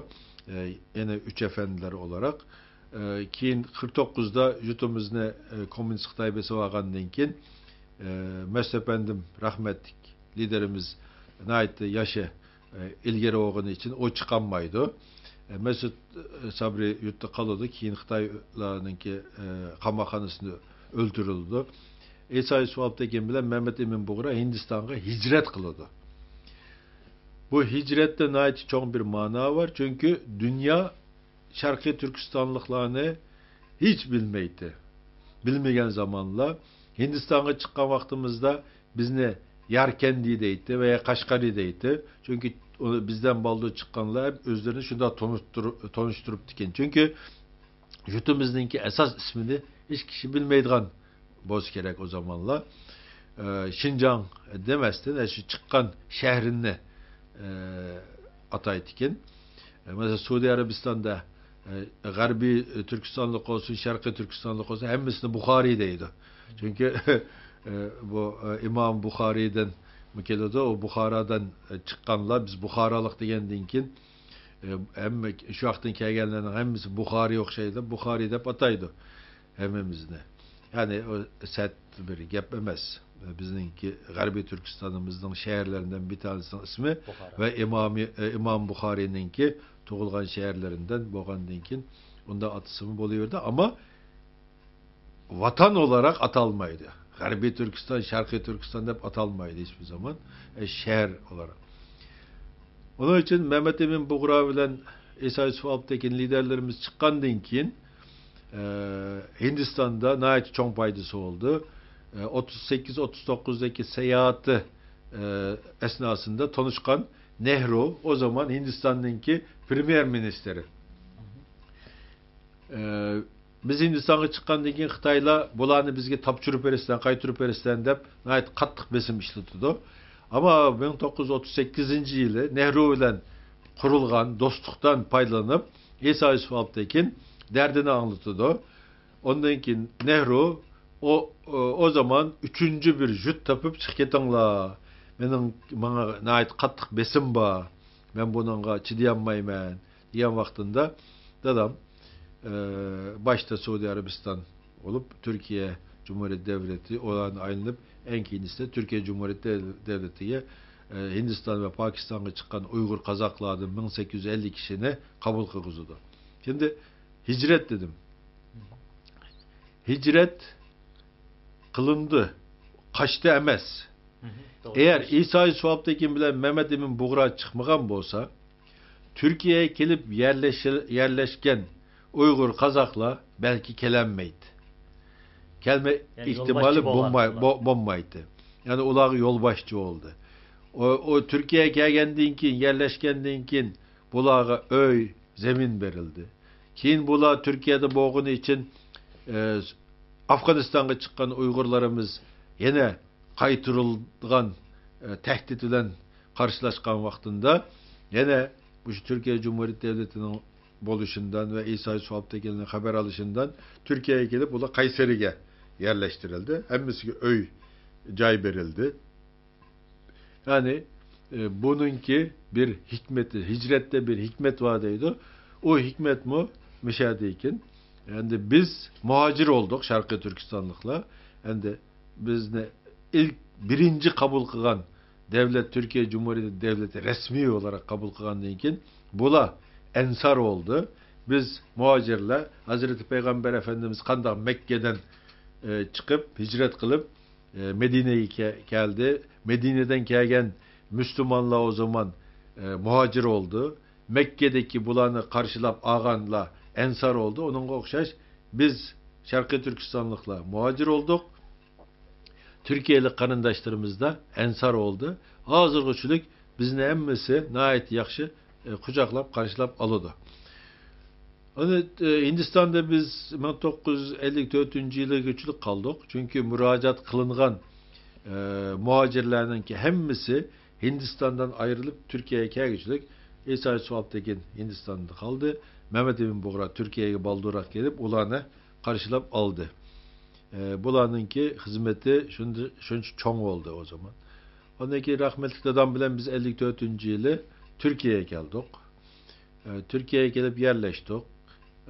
ئە، يەنە ئۈچ ئەپەندىلەر ئولاراق. ئە، كېيىن قىرىق توققۇزدا يۇرتىمىزنى، ئە، كوممۇنىست خىتاي بېسىپ ئالغاندىن كېيىن، ئە، مەسۇت ئەپەندىم رەھمەتلىك لىدېرىمىز ناھايىتى ياشى، ئە، ئىلگىرى بولغىنى ئۈچۈن ئۇ چىقالمايدۇ. ئە، مەسۇت، ئە، سابرى يۇرتتا قالىدۇ. كېيىن خىتايلارنىڭكى، ئە، قاماقخانىسىنى ئۆلتۈرۈلىدۇ. ئىسا يۈسۈپ ئالپتېكىن بىلەن مەمەت ئىمىن بۇغرا ھىندىستانغا ھىجرەت قىلىدۇ. بۇ ھىجرەتتە ناھايىتى چوڭ بىر مانا بار، چۈنكى دۇنيا شەرقىي تۈركىستانلىقلارنى ھېچ بىلمەيتتى. بىلمىگەن زامانلار. ھىندىستانغا چىققان ۋاقتىمىزدا بىزنى ياركەندى دەيتتى ۋە قەشقەرى دەيتتى. چۈنكى ئۇ بىزدىن بالدۇر چىققانلار ئۆزلىرىنى شۇنداق تونۇشتۇرۇپ، تونۇشتۇرۇپتىكەن. چۈنكى يۇرتىمىزنىڭكى ئاساس ئىسمىنى ھېچ كىشى بىلمەيدىغان بولسا كېرەك ئۇ زامانلار. ئە، شىنجاڭ دېمەستىن، ئە، شۇ چىققان شەھىرىنى، ئە، ئاتايدىكەن. ئە، مەسىلەن، سئۇدى ئەرەبىستاندا، ئە، غەربىي تۈركىستانلىق بولسۇن، شەرقىي تۈركىستانلىق بولسۇن، ھەممىسىنى بۇخارىي دەيدۇ. چۈنكى، ئە، بۇ، ئە، ئىمام بۇخارىيدىن كېلىدۇ. ئۇ بۇخارادىن، ئە، چىققانلار، بىز بۇخارالىق دېگەندىن كېيىن، ئە، ھەممە شۇ ياقتىن كەلگەنلەرنىڭ ھەممىسى بۇخارىي ئوخشايدۇ، بۇخارىي دەپ ئاتايدۇ ھەممىمىزنى. يەنى ئۇ سەت بىر گەپ ئەمەس. بىزنىڭكى غەربىي تۈركىستانىمىزنىڭ شەھەرلىرىدىن بىر تانىسىنىڭ ئىسمى بۇخارا. ۋە ئىمامى-، ئىمام بۇخارىنىڭكى تۇغۇلغان شەھەرلىرىدىن بولغاندىن كېيىن ئۇنداق ئاتىسىمۇ بولۇۋېرىدۇ. ئەمما ۋاتان ئولاراق ئاتالمايدۇ. غەربىي تۈركىستان، شەرقىي تۈركىستان دەپ ئاتالمايدۇ ھېچبىر زامان. ئە، شەھەر ئولاراق. ئۇنىڭ ئۈچۈن مەمەت ئىمىن بۇغرا بىلەن ئىسا يۈسۈپ ئالپتېكىن لىدەرلىرىمىز چىققاندىن كېيىن، ئە، ھىندىستاندا ناھايىتى چوڭ پايدىسى بولدى. ئە، ئوتتۇز سەككىز، ئوتتۇز توققۇزدىكى ساياھىتى، ئە، ئەسناسىندا تونۇشقان نېھرۇ، ئۇ زامان ھىندىستاننىڭكى پرېميېر مىنىستىرى. ئە، بىز ھىندىستانغا چىققاندىن كېيىن خىتايلار بۇلارنى بىزگە تاپشۇرۇپ بېرىسىلەر، قايتۇرۇپ بېرىسىلەر دەپ ناھايىتى قاتتىق بېسىم ئىشلىتىدۇ. ئەمما مىڭ توققۇز يۈز ئوتتۇز سەككىزىنچى يىلى نېھرۇ بىلەن قۇرۇلغان دوستلۇقتىن پايدىلىنىپ، ئىسا يۈسۈپ ئالپتېكىن دەردىنى ئاڭلىتىدۇ. ئۇندىن كېيىن نېھرۇ، ئۇ، ئۇ، ئۇ زامان ئۈچىنچى بىر يۇرت تېپىپ چىقىپ كېتىڭلار. مېنىڭ، ماڭا ناھايىتى قاتتىق بېسىم بار. مەن بۇنىڭغا چىدىيالمايمەن، دېگەن ۋاقتىدا دادام، ئە، باشتا سئۇدى ئەرەبىستان بولۇپ، تۈركىيە جۇمھۇرىيەت دەۋلىتى، ئۇلاردىن ئايلىنىپ، ئەڭ كېيىنچىسىدە تۈركىيە جۇمھۇرىيەت دەۋ-، دەۋلىتىگە، ئە، ھىندىستان ۋە پاكىستانغا چىققان ئۇيغۇر قازاقلاردىن مىڭ سەككىز يۈز ئەللىك كىشىنى قوبۇل قىلغۇزىدۇ. ئەمدى ھىجرەت دېدىم. ھىجرەت قىلىندى، قاچتى ئەمەس. مھم، توغرا. ئەگەر ئىسا يۈسۈپ ئالپتېكىن بىلەن مەمەت ئىمىن بۇغرا چىقمىغان بولسا، تۈركىيەگە كېلىپ يەرلەش-، يەرلەشكەن ئۇيغۇر قازاقلار بەلكى كېلەلمەيتتى. كەلمە يەنى ئېھتىمالى يولباشچى بولغان بولماي-، بولار. بو-، بولمايتتى. يەنى ئۇلارغا يولباشچى بولدى. ئۇ، ئۇ تۈركىيەگە كەلگەندىن كېيىن، يەرلەشكەندىن كېيىن بۇلارغا ئۆي، زېمىن بېرىلدى. كېيىن بۇلار تۈركىيەدە بولغىنى ئۈچۈن، ئە، ئافغانىستانغا چىققان ئۇيغۇرلىرىمىز يەنە قايتۇرۇلىدىغان، ئە، تەھدىت بىلەن قارشىلاشقان ۋاقتىدا، يەنە مۇشۇ تۈركىيە جۇمھۇرىيەت دەۋلىتىنىڭ بولۇشىدىن ۋە ئىسا يۈسۈپ ئالپتېكىننىڭ خەۋەر ئالىشىدىن تۈركىيەگە كېلىپ، ئۇلار قەيسەرىگە يەرلەشتۈرۈلدى. ھەممىسىگە ئۆي جاي بېرىلدى. يەنى، ئى، بۇنىڭكى بىر ھېكمىتى، ھىجرەتتە بىر ھېكمەت بار دەيدۇ. ئۇ ھېكمەتمۇ مۇشەدىكىن. ئەمدى بىز مۇھاجىر بولدۇق، شەرقىي تۈركىستانلىقلار. ئەمدى بىزنى ئىلك بىرىنچى قوبۇل قىلغان دۆلەت تۈركىيە جۇمھۇرىيىتى دۆلىتى رەسمىي ئولاراق قوبۇل قىلغاندىن كېيىن، بۇلار ئەنسار بولدى. بىز مۇھاجىرلار، ھەزرىتى پەيغەمبەر ئەپەندىمىز قانداق مەككىدىن، ئى، چىقىپ، ھىجرەت قىلىپ، ئى، مەدىنىگە كە-، كەلدى. مەدىنىدىن كەلگەن مۇسۇلمانلار ئۇ زامان، ئى، مۇھاجىر بولدى. مەككىدىكى بۇلارنى قارشىلاپ ئالغانلار ئەنسار بولدى. ئۇنىڭغا ئوخشاش بىز شەرقىي تۈركىستانلىقلار مۇھاجىر بولدۇق. تۈركىيەلىك قېرىنداشلىرىمىز دا ئەنسار بولدى. ھازىرغىچىلىك بىزنى ھەممىسى ناھايىتى ياخشى، ئى، قۇچاقلاپ، قارشىلاپ ئالىدۇ. ئەنە، ئى، ھىندىستاندا بىز مىڭ توققۇز يۈز ئەللىك تۆتىنچى يىلىغىچىلىك قالدۇق. چۈنكى مۇراجىئەت قىلىنغان، ئى، مۇھاجىرلارنىڭكى ھەممىسى ھىندىستاندىن ئايرىلىپ تۈركىيەگە كەلگۈچىلىك ئىسا سوئالتېكىن ھىندىستاندا قالدى. مەمەت ئىبن بۇغرا تۈركىيەگە بالدۇرراق كېلىپ، ئۇلارنى قارشىلاپ ئالدى. ئى، بۇلارنىڭكى خىزمىتى شۇندى-، شۇنچە چوڭ بولدى ئۇ زامان. ئاندىن كېيىن رەھمەتلىك دادام بىلەن بىز ئەللىك تۆتىنچى يىلى تۈركىيەگە كەلدۇق. ئى، تۈركىيەگە كېلىپ يەرلەشتۇق.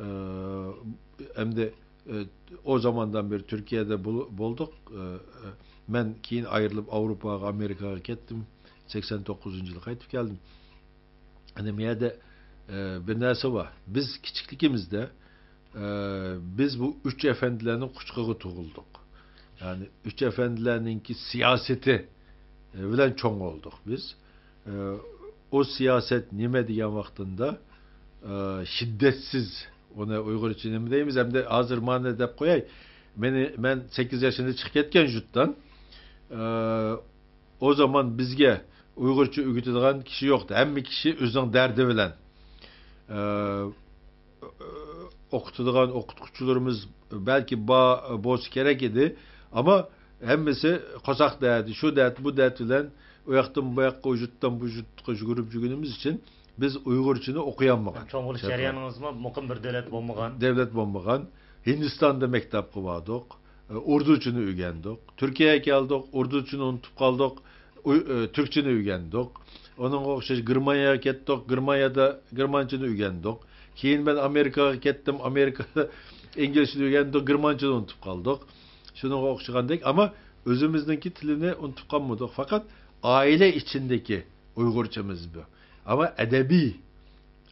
ئى، ئەمدى، ئى، ئۇ زاماندىن بېرى تۈركىيەدە بول-، بولدۇق. ئى، ئى، مەن كېيىن ئايرىلىپ ئاۋروپاغا، ئامېرىكاغا كەتتىم. سەكسەن توققۇزىنچى يىلى قايتىپ كەلدىم. ئەنە، بۇ يەردە، ئە، بىر نەرسە بار. بىز كىچىكلىكىمىزدە، ئە، بىز بۇ ئۈچ ئەپەندىلەرنىڭ قۇچىقىغا تۇغۇلدۇق. يەنى، ئۈچ ئەپەندىلەرنىڭكى سىياسىتى، ئە، بىلەن چوڭ بولدۇق بىز. ئە، ئۇ سىياسەت نېمە دېگەن ۋاقتىدا، ئە، شىددەتسىز، ئۇنى ئۇيغۇرچە نېمە دەيمىز؟ ئەمدى ھازىر مانا دەپ قوياي. مېنى، مەن سەككىز ياشىمدا چىقىپ كەتكەن يۇرتتىن. ئە، ئۇ زامان بىزگە ئۇيغۇرچە ئۆگىتىدىغان كىشى يوقتى. ھەممە كىشى ئۆزىنىڭ دەردى بىلەن. ئە، ئوقۇتىدىغان ئوقۇتقۇچىلىرىمىز بەلكى بار بولسا كېرەك ئىدى. ئەمما ھەممىسى قورساق دەردى، شۇ دەرد، بۇ دەرد بىلەن ئۇ ياقتىن بۇ ياققا، ئۇ يۇرتتىن بۇ يۇرتقا يۈگۈرۈپ يۈرگىنىمىز ئۈچۈن بىز ئۇيغۇرچىنى ئوقۇيالمىغان. چوڭ بولۇش جەريانىڭىزمۇ مۇقىم بىر دۆلەت بولمىغان. دۆلەت بولمىغان. ھىندىستاندا مەكتەپكە باردۇق. ئۇردۇچىنى ئۆگەندۇق. تۈركىيەگە كەلدۇق، ئۇردۇچىنى ئۇنتۇپ قالدۇق. ئۇ-، ئە، تۈركچىنى ئۆگەندۇق. ئۇنىڭغا ئوخشاش گېرمانىيەگە كەتتۇق، گېرمانىيەدە گېرمانچىنى ئۆگەندۇق. كېيىن مەن ئامېرىكاغا كەتتىم، ئامېرىكادا ئىنگلىزچىنى ئۆگەندۇق، گېرمانچىنى ئۇنتۇپ قالدۇق. شۇنىڭغا ئوخشىغاندەك، ئەمما ئۆزىمىزنىڭكى تىلىنى ئۇنتۇپ قالمىدۇق. پەقەت ئائىلە ئىچىندىكى ئۇيغۇرچىمىز بۇ. ئەمما ئەدەبىي،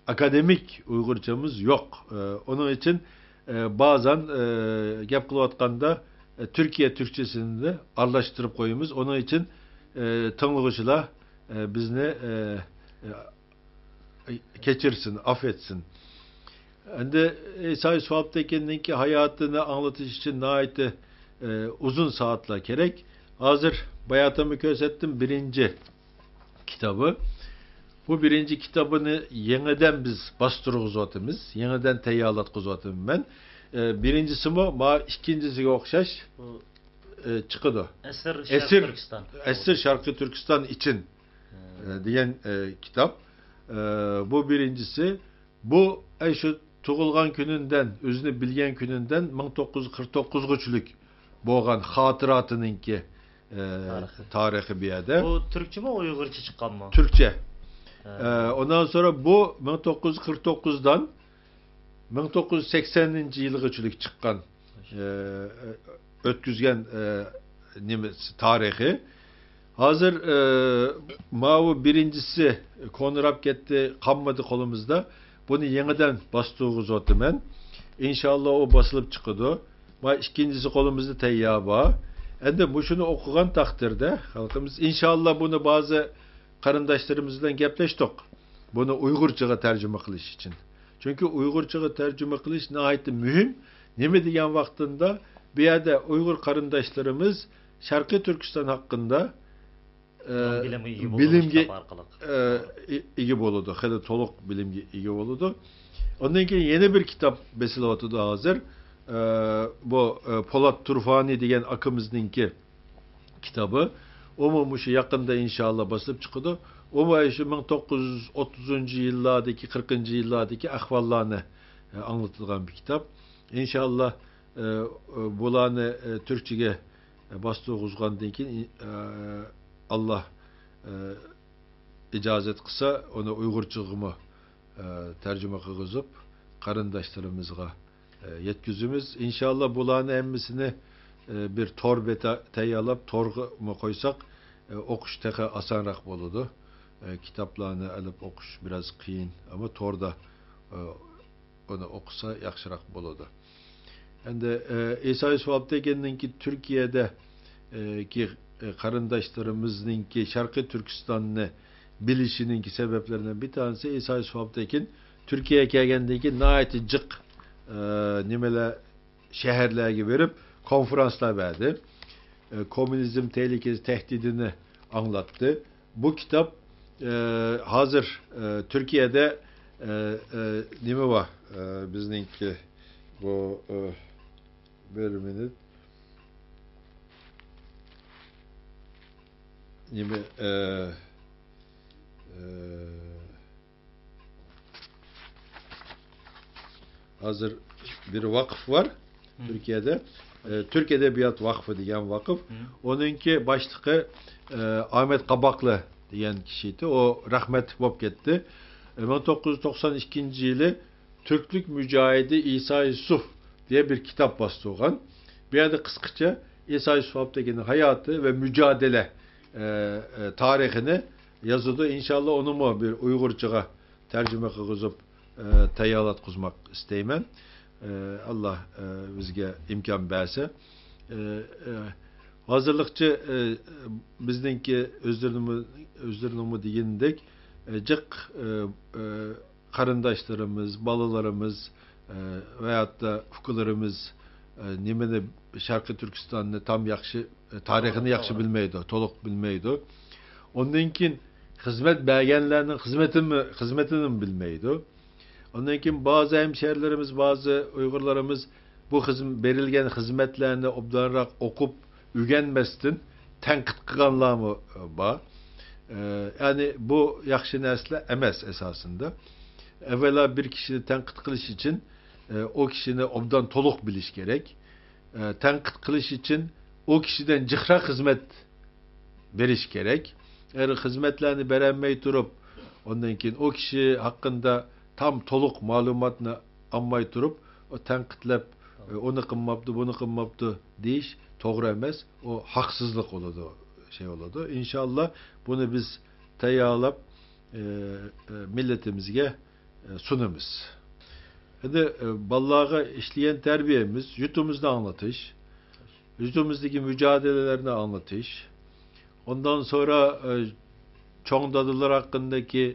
ئاكادېمىك ئۇيغۇرچىمىز يوق. ئە، ئۇنىڭ ئۈچۈن، ئە، بازان، ئە، گەپ قىلىۋاتقاندا، ئە، تۈركىيە تۈركچىسىنى ئارىلاشتۇرۇپ قويىمىز. ئۇنىڭ ئۈچۈن، ئە، تىڭلىغۇچىلار، ئە، بىزنى، ئە، ئە، كەچۈرسۇن، ئەپ ئەتسۇن. ئەمدى ئىسا سوئالتېكىننىڭكى ھاياتىنى ئاڭلىتىش ئۈچۈن ناھايىتى، ئە، ئۇزۇن سائەتلەر كېرەك. ھازىر باياتىنمۇ كۆرسەتتىم، بىرىنچى كىتابى. بۇ بىرىنچى كىتابىنى يېڭىدىن بىز باستۇرغۇزۇۋاتىمىز، يېڭىدىن تەييارلاتقۇزۇۋاتىمەن مەن. ئە، بىرىنچىسىمۇ ما ئىككىنچىسىگە ئوخشاش، بۇ ئە، چىقىدۇ. ئەسىر ئەسىر، شەرقىي تۈركىستان. ئەسىر شەرقىي تۈركىستان ئىچىن، ھە. ئە، دېگەن، ئە، كىتاب. ئە، بۇ بىرىنچىسى. بۇ، ئەي، شۇ تۇغۇلغان كۈنۈندىن، ئۆزىنى بىلگەن كۈنۈندىن مىڭ توققۇز يۈز قىرىق توققۇزغىچىلىك بولغان خاتىراتىنىڭكى، ئە، تارىخى. تارىخى بۇ يەردە. بۇ تۈركچىمۇ، ئۇيغۇرچە چىققانمۇ؟ تۈركچە. ھە. ئە، ئۇندىن سورا بۇ مىڭ توققۇز يۈز قىرىق توققۇزدىن مىڭ توققۇز يۈز سەكسەنىنچى يىلغىچىلىك چىققان، ئە، ئۆتكۈزگەن، ئە، نېمىسى، تارىخى. ھازىر، ئە، ماۋۇ بىرىنچىسى كونىراپ كەتتى، قالمىدى قولىمىزدا. بۇنى يېڭىدىن باستۇرغۇزۇۋاتىمەن. ئىنشاللا ئۇ باسىلىپ چىقىدۇ. ما ئىككىنچىسى قولىمىزدا تەييار بار. ئەمدى مۇشۇنى ئوقۇغان تەقدىردە خەلقىمىز، ئىنشاللا بۇنى بەزى قېرىنداشلىرىمىز بىلەن گەپلەشتۇق. بۇنى ئۇيغۇرچىغا تەرجىمە قىلىش ئۈچۈن. چۈنكى ئۇيغۇرچىغا تەرجىمە قىلىش ناھايىتى مۇھىم. نېمە دېگەن ۋاقتىدا بۇ يەردە ئۇيغۇر قېرىنداشلىرىمىز شەرقىي تۈركىستان ھەققىدە، ئە، بىلىمگە ئىگە بولىدۇ، بىلىمگە، كىتاب ئارقىلىق. ئە، ئى-، ئىگە بولىدۇ. خېلى تولۇق بىلىمگە ئىگە بولىدۇ. ئۇندىن كېيىن يەنە بىر كىتاب بېسىلىۋاتىدۇ ھازىر. ئە، بۇ، ئە، پولات تۇرفانى دېگەن ئاكىمىزنىڭكى كىتابى. ئۇمۇ مۇشۇ يېقىندا ئىنشاللا باسىلىپ چىقىدۇ. ئۇمۇ شۇ مىڭ توققۇز يۈز ئوتتۇزىنچى يىللاردىكى، قىرىقىنچى يىللاردىكى ئەھۋاللارنى، ئە، ئاڭلىتىدىغان بىر كىتاب. ئىنشاللا، ئە، بۇلارنى، ئە، تۈركچىگە، باستۇرغۇزغاندىن كېيىن، ئى، ئە، ئاللا، ئە، ئىجازەت قىلسا، ئۇنى ئۇيغۇرچىغىمۇ، ئە، تەرجىمە قىلغۇزۇپ، قېرىنداشلىرىمىزغا، ئە، يەتكۈزىمىز. ئىنشاللا بۇلارنى ھەممىسىنى، ئە، بىر تور بېتى تەييارلاپ، تورغىمۇ قويساق، ئە، ئوقۇش تېخى ئاسانراق بولىدۇ. ئە، كىتابلارنى ئېلىپ ئوقۇش بىراز قىيىن، ئەمما توردا، ئە، ئۇنى ئوقۇسا ياخشىراق بولىدۇ. ئەمدى، ئە، ئىسا يۈسۈپ ئالپتېكىننىڭكى تۈركىيەدە، ئە، كى، ئە، قېرىنداشلىرىمىزنىڭكى شەرقىي تۈركىستاننى بىلىشىنىڭكى سەۋەبلىرىنىڭ بىر تانىسى، ئىسا يۈسۈپ ئالپتېكىن تۈركىيەگە كەلگەندىن كېيىن ناھايىتى جىق، ئە، نېمىلەر، شەھەرلەرگە بېرىپ كونفېرانسلار بەردى. ئە، كوممۇنىزم تەھلىكىسى تەھدىتىنى ئاڭلاتتى. بۇ كىتاب، ئە، ھازىر، ئە، تۈركىيەدە، ئە، ئە، نېمە بار؟ ئە، بىزنىڭكى بۇ، ئە، بىر مىنۇت. نېمە، ئە، ئە، ھازىر بىر ۋاقىف بار تۈركىيەدە. ئە، تۈرك ئەدەبىيات ۋاقفى دېگەن ۋاقىف. ئۇنىڭكى باشلىقى، ئە، ئاھمەت قاباقلى دېگەن كىشى ئىدى. ئۇ رەھمەتلىك بولۇپ كەتتى. ئە، مىڭ توققۇز يۈز توقسان ئىككىنچى يىلى تۈركلۈك مۇجاھىدى ئىسا يۈسۈف دېگەن بىر كىتاب باستۇرغان. بۇ يەردە قىسقىچە ئىسا يۈسۈپ ئابدۇكىنىڭ ھاياتى ۋە مۇجادىلە، ئە، ئە، تارىخىنى يازىدۇ. ئىنشاللا ئۇنىمۇ بىر ئۇيغۇرچىغا تەرجىمە قىلغۇزۇپ، ئە، تەييارلاتقۇزماق ئىستەيمەن. ئە، ئاللا، ئە، بىزگە ئىمكان بەرسە. ئە، ئە، ھازىرلىقچە، ئە، بىزنىڭكى ئۆزلىرىنىڭمۇ، ئۆزلىرىنىڭمۇ دېگىنىدەك، ئە، جىق، ئە، ئە، قېرىنداشلىرىمىز، بالىلىرىمىز، ئە، ۋەياھۇتتا ئۇكىلىرىمىز، ئە، نېمىنى، شەرقىي تۈركىستاننى تام ياخشى، ئە، تارىخىنى ياخشى بىلمەيدۇ، تولۇق بىلمەيدۇ. ئۇندىن كېيىن خىزمەت بەرگەنلەرنىڭ خىزمىتىمۇ، خىزمىتىنىمۇ بىلمەيدۇ. ئۇندىن كېيىن بەزى ھەمشەھرىلىرىمىز، بەزى ئۇيغۇرلىرىمىز بۇ خىزم-، بېرىلگەن خىزمەتلەرنى ئوبدانراق ئوقۇپ، ئۆگەنمەستىن تەنقىد قىلغانلارمۇ بار. ئە، يەنى بۇ ياخشى نەرسىلەر ئەمەس ئاساسىندا. ئەۋۋەلا بىر كىشىنى تەنقىد قىلىش ئۈچۈن، ئە، ئۇ كىشىنى ئوبدان تولۇق بىلىش كېرەك. ئە، تەنقىد قىلىش ئۈچۈن ئۇ كىشىدىن جىقراق خىزمەت بېرىش كېرەك. ئەگەر خىزمەتلەرنى بېرەلمەي تۇرۇپ، ئۇندىن كېيىن ئۇ كىشى ھەققىدە تام تولۇق مەلۇماتنى ئالماي تۇرۇپ، ئۇ تەنقىدلەپ، ئۇنى قىلماپتۇ، بۇنى قىلماپتۇ دېيىش توغرا ئەمەس. ئۇ ھەقسىزلىق بولىدۇ، شەي بولىدۇ. ئىنشاللا بۇنى بىز تەييارلاپ، ئە، ئە، مىللىتىمىزگە، ئە، سۇنىمىز. ئەمدى، ئە، بالىلارغا ئىشلىگەن تەربىيەمىز، يۇرتىمىزنى ئاڭلىتىش، يۇرتىمىزدىكى مۇجادىلىلەرنى ئاڭلىتىش، ئۇندىن سورا، ئە، چوڭ دادىلار ھەققىدىكى،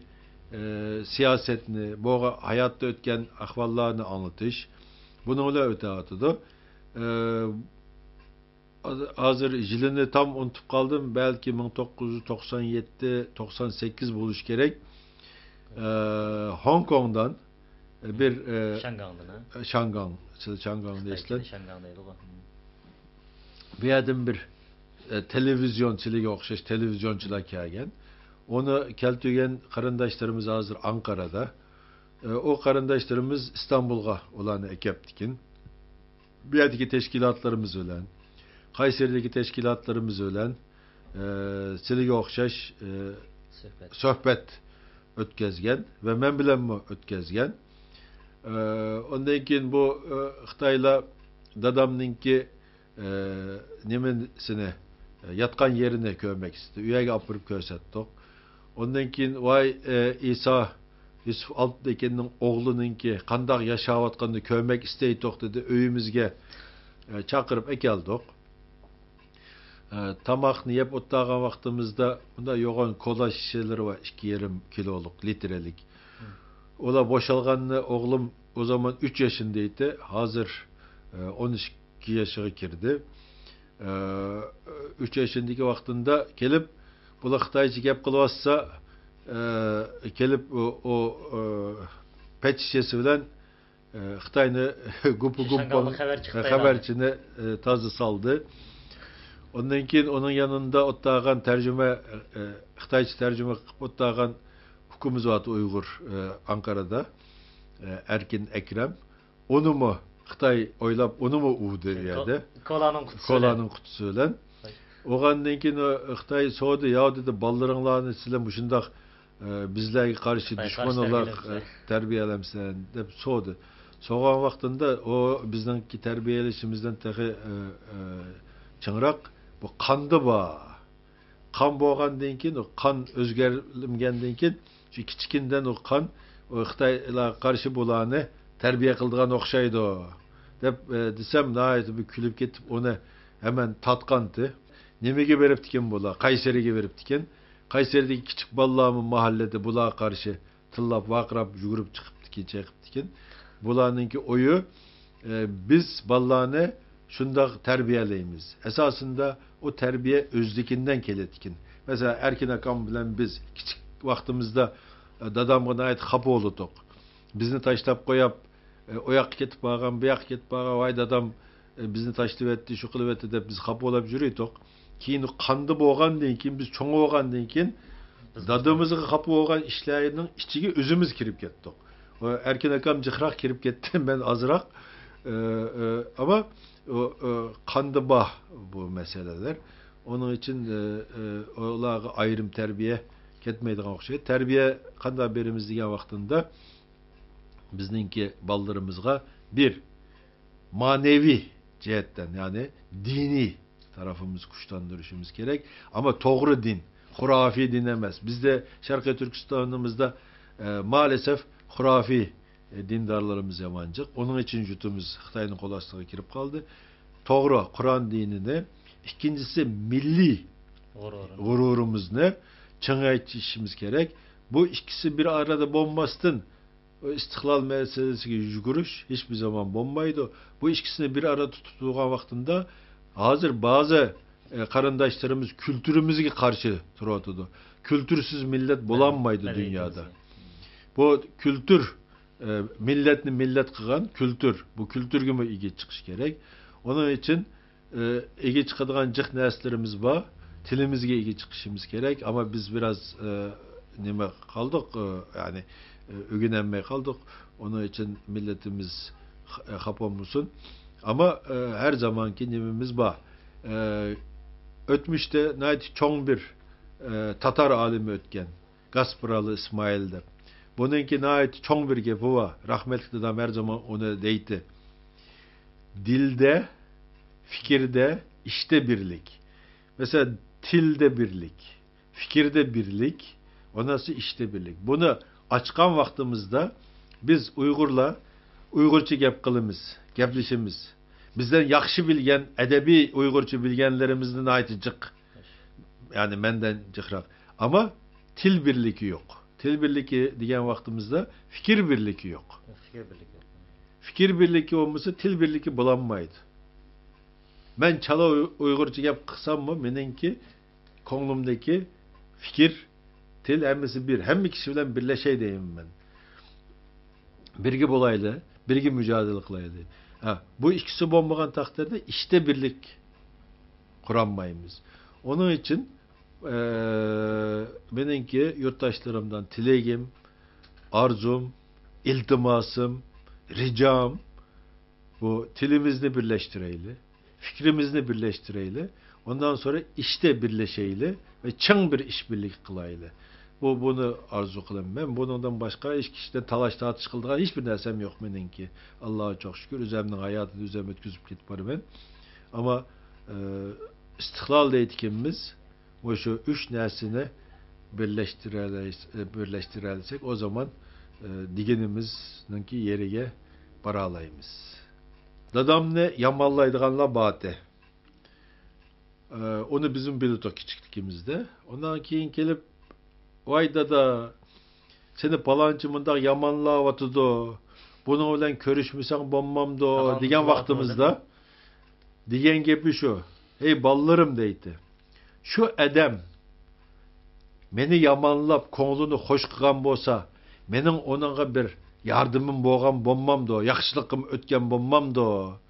ئە، سىياسەتنى، بۇ ھاياتتا ئۆتكەن ئەھۋاللارنى ئاڭلىتىش، بۇنىڭ بىلەن ئۆتۈۋاتىدۇ. ئە، ھازىر يىلىنى تام ئۇنتۇپ قالدىم، بەلكى مىڭ توققۇز يۈز توقسان يەتتە، توقسان سەككىز بولۇشى كېرەك. ئە، خوڭكوڭدىن بىر، ئە، شياڭگاڭدىن، ھە؟ شياڭگاڭ، سىلى شياڭگاڭ دەيسىلەر. شياڭگاڭ دەيدىغۇ. بۇ يەردىن بىر، ئە، تېلېۋىزىيونچىلىقى ئوخشاش تېلېۋىزىيونچىلار كەلگەن. ئۇنى كەلتۈرگەن قېرىنداشلىرىمىز ھازىر ئانقارىدا. ئە، ئۇ قېرىنداشلىرىمىز ئىستانبۇلغا ئۇلارنى ئەكەپتىكىن. بۇ يەردىكى تەشكىلاتلىرىمىز بىلەن، قەيسەردىكى تەشكىلاتلىرىمىز بىلەن، ئە، سىلىگە ئوخشاش، ئە، سۆھبەت. سۆھبەت ئۆتكەزگەن ۋە مەن بىلەنمۇ ئۆتكەزگەن. ئە، ئۇندىن كېيىن بۇ، ئە، خىتايلار دادامنىڭكى، ئە، نېمىسىنى، ئە، ياتقان يېرىنى كۆرمەك ئىستىدى. ئۇ يەرگە ئاپىرىپ كۆرسەتتۇق. ئۇندىن كېيىن، ۋاي، ئە، ئىسا يۈسۈپ ئالپتېكىننىڭ ئوغلىنىڭكى قانداق ياشاۋاتقىنىنى كۆرمەك ئىستەيتتۇق دېدى. ئۆيىمىزگە، ئە، چاقىرىپ ئەكەلدۇق. ئە، تاماقنى يەپ ئولتۇرغان ۋاقتىمىزدا مۇنداق يوغان كولا شىشىلىرى بار، ئىككى يېرىم كىلولۇق، لىتىرلىك. ئۇلار بوشالغاننى ئوغلۇم ئۇ زامان ئۈچ ياشىندا ئىدى، ھازىر، ئە، ئون ئىككى ياشىغا كىردى. ئە، ئۈچ ياشىندىكى ۋاقتىدا كېلىپ، بۇلار خىتايچە گەپ قىلىۋاتسا، ئە، كېلىپ ئۇ، ئۇ، ئە، پەت شىشەسى بىلەن، ئە، خىتاينى گۇپپا گۇمپا خەۋەرچى خىتايلارنى. خەۋەرچىنى، ئە، تازا سالدى. ئۇندىن كېيىن ئۇنىڭ يېنىدا ئولتۇرغان تەرجىمە، ئە، خىتايچە تەرجىمە قىلىپ ئولتۇرغان ئۇكىمىز بار ئۇيغۇر، ئە، ئانقارىدا، ئە، ئەركىن ئەكرەم. ئۇنىمۇ خىتاي ئويلاپ، ئۇنىمۇ ئۇردى ئۇ يەردە. كولانىڭ قۇتىسى بىلەن. كولانىڭ قۇتىسى بىلەن. بولغاندىن كېيىن ئۇ خىتاي سورىدى، ياۋ دېدى، بالىلىرىڭلارنى سىلەر مۇشۇنداق، ئە، بىزلەرگە قارشى دۇشمانلار، ئە، تەربىيەلەمسەن دەپ سورىدى. سورىغان ۋاقتىدا ئۇ بىزنىڭكى تەربىيەلىشىمىزدىن تېخى، ئە، ئە، چىڭراق، بۇ قاندا بار. قان بولغاندىن كېيىن، قان ئۆزگەرمىگەندىن كېيىن، شۇ كىچىكىندىن ئۇ قان، ئۇ خىتايلارغا قارشى بۇلارنى تەربىيە قىلىدىغان ئوخشايدۇ، دەپ، ئە، دېسەم، ناھايىتى بىر كۈلۈپ كېتىپ، ئۇنى ھەمەن تارتقانتى. نېمىگە بېرىپتىكىن بۇلار؟ قەيسەرىگە بېرىپتىكىن. قەيسەردىكى كىچىك بالىلارمۇ ماھاللىدە بۇلارغا قارشى تىللاپ، ۋارقىراپ، يۈگۈرۈپ چىقىپتىكىن، چېقىپتىكىن. بۇلارنىڭكى ئويى، ئە، بىز بالىلارنى شۇنداق تەربىيەلەيمىز. ئەساسىندا ئۇ تەربىيە ئۆزلۈكىدىن كېلىدىكەن. مەسىلەن، ئەركىن ئاكام بىلەن بىز كىچىك ۋاقتىمىزدا، ئە، دادامغا ناھايىتى خاپا بولاتتۇق. بىزنى تاشلاپ قويۇپ، ئە، ئۇ ياققا كېتىپ بارغان، بۇ ياققا كېتىپ بارغان، ۋاي دادام، ئە، بىزنى تاشلىۋەتتى، شۇ قىلىۋەتتى دەپ بىز خاپا بولۇپ يۈرەتتۇق. كېيىن قاندا بولغاندىن كېيىن، بىز چوڭ بولغاندىن كېيىن، دادىمىزغا خاپا بولغان ئىشلارنىڭ ئىچىگە ئۆزىمىز كىرىپ كەتتۇق. ئۇ ئەركىن ئاكام جىقراق كىرىپ كەتتى، مەن ئازراق. ئە، ئە، ئەمما ئۇ، ئۇ، قاندا بار بۇ مەسىلىلەر. ئۇنىڭ ئۈچۈن، ئە، ئە، ئۇلارغا ئايرىم تەربىيە كەتمەيدىغان ئوخشايدۇ. تەربىيە قانداق بېرىمىز دېگەن ۋاقتىمدا، بىزنىڭكى بالىلىرىمىزغا بىر مەنىۋى جەھەتتىن، يەنى دىنىي تەرىپىمىزنى كۈچلەندۈرۈشىمىز كېرەك. ئەمما توغرا دىن، خۇرافىي دىن ئەمەس. بىزدە شەرقىي تۈركىستانىمىزدا، ئە، مائەلەسەف خۇرافىي، ئە، دىندارلىرىمىز يامان جىق. ئۇنىڭ ئۈچۈن يۇرتىمىز خىتاينىڭ قول ئاستىغا كىرىپ قالدى. توغرا قۇرئان دىنىنى، ئىككىنچىسى مىللىي غۇرۇرىمىزنى چىڭايتىشىمىز كېرەك. بۇ ئىككىسى بىر ئارىدا بولماستىن، ئىستىقلال مەسىلىسىگە يۈگۈرۈش ھېچبىر زامان بولمايدۇ. بۇ ئىككىسىنى بىر ئارىدا تۇتۇپ تۇرغان ۋاقتىمدا، ھازىر بەزى، ئە، قېرىنداشلىرىمىز كۈلتۈرىمىزگە قارشى تۇرۇۋاتىدۇ. كۈلتۈرسىز مىللەت بولالمايدۇ دۇنيادا. بۇ كۈلتۈر، ئە، مىللەتنى مىللەت قىلغان كۈلتۈر. بۇ كۈلتۈرگىمۇ ئىگە چىقىش كېرەك. ئۇنىڭ ئۈچۈن ئى، ئىگە چىقىدىغان جىق نەرسىلىرىمىز بار. تىلىمىزگە ئىگە چىقىشىمىز كېرەك. ئەمما بىز بىراز، ئى، نېمە قالدۇق، ئى، يەنى، ئى، ئۆگىنەلمەي قالدۇق. ئۇنىڭ ئۈچۈن مىللىتىمىز خ-، خاپا بولمىسۇن. ئەمما، ئى، ھەر زامانكى نېمىمىز بار. ئى، ئۆتمۈشتە ناھايىتى چوڭ بىر، ئى، تاتار ئالىمى ئۆتكەن. گاسپرالى ئىسمائىل دەپ. بۇنىڭكى ناھايىتى چوڭ بىر گېپى بار. رەھمەتلىك دادام ھەر زامان ئۇنى دەيتتى. دىلدە، پىكىردە، ئىشتە بىرلىك. مەسىلەن، تىلدە بىرلىك، پىكىردە بىرلىك، ئاندىن ئىشتە بىرلىك. بۇنى ئاچقان ۋاقتىمىزدا بىز ئۇيغۇرلار ئۇيغۇرچە گەپ قىلىمىز، گەپلىشىمىز. بىزدىن ياخشى بىلگەن، ئەدەبىي ئۇيغۇرچە بىلگەنلىرىمىزنى ناھايىتى جىق. يەنى مەندىن جىقراق. ئەمما تىل بىرلىكى يوق. تىل بىرلىكى دېگەن ۋاقتىمىزدا پىكىر بىرلىكى يوق. پىكىر بىرلىكى يوق. پىكىر بىرلىكى بولمىسا، تىل بىرلىكى بولالمايدۇ. مەن چالا ئۇي-، ئۇيغۇرچە گەپ قىلساممۇ، مېنىڭكى كۆڭلۈمدىكى پىكىر، تىل ھەممىسى بىر. ھەممە كىشى بىلەن بىرلەشەي دەيمەن مەن. بىرگە بولايلى، بىرگە مۇجادىلە قىلايلى. ھە، بۇ ئىككىسى بولمىغان تەقدىردە ئىشتە بىرلىك قۇرالمايمىز. ئۇنىڭ ئۈچۈن، ئە، مېنىڭكى يۇرتداشلىرىمدىن تىلىگىم، ئارزۇم، ئىلتىماسىم، رىجام، بۇ تىلىمىزنى بىرلەشتۈرەيلى، پىكرىمىزنى بىرلەشتۈرەيلى، ئۇندىن سورا ئىشتە بىرلىشەيلى ۋە چىڭ بىر ئىش بىرلىكى قىلايلى. بۇ، بۇنى ئارزۇ قىلىمەن. مەن بۇنىڭدىن باشقا ھېچ كىشىدىن تالاش-تارتىش قىلىدىغان ھېچبىر نەرسەم يوق مېنىڭكى. ئاللاغا چوق شۈكۈر، ئۆزەمنىڭ ھاياتىنى ئۆزەم ئۆتكۈزۈپ كېتىپ بارىمەن. ئەمما، ئى، ئىستىقلال دەيدىكەنمىز، مۇشۇ ئۈچ نەرسىنى بىرلەشتۈرەلەيس-، ئى، بىرلەشتۈرەلىسەك، ئۇ زامان، ئى، دېگىنىمىزنىڭكى يېرىگە بارالايمىز. دادامنى يامانلايدىغانلار بارتى. ئە، ئۇنى بىزمۇ بىلىدۇق كىچىكلىكىمىزدە. ئۇنىڭ كېيىن كېلىپ، «ۋاي دادا، سېنى پالانچى مۇنداق يامانلاۋاتىدۇ، بۇنىڭ بىلەن كۆرۈشمىسەڭ بولمامدۇ؟» دېگەن ۋاقتىمىزدا دېگەن گېپى شۇ، «ھەي بالىلىرىم» دەيتتى، «شۇ ئادەم مېنى يامانلاپ كۆڭلىنى خوش قىلغان بولسا، مېنىڭ ئۇنىڭغا بىر ياردىمىم بولغان بولمامدۇ، ياخشىلىقىم ئۆتكەن بولمامدۇ؟»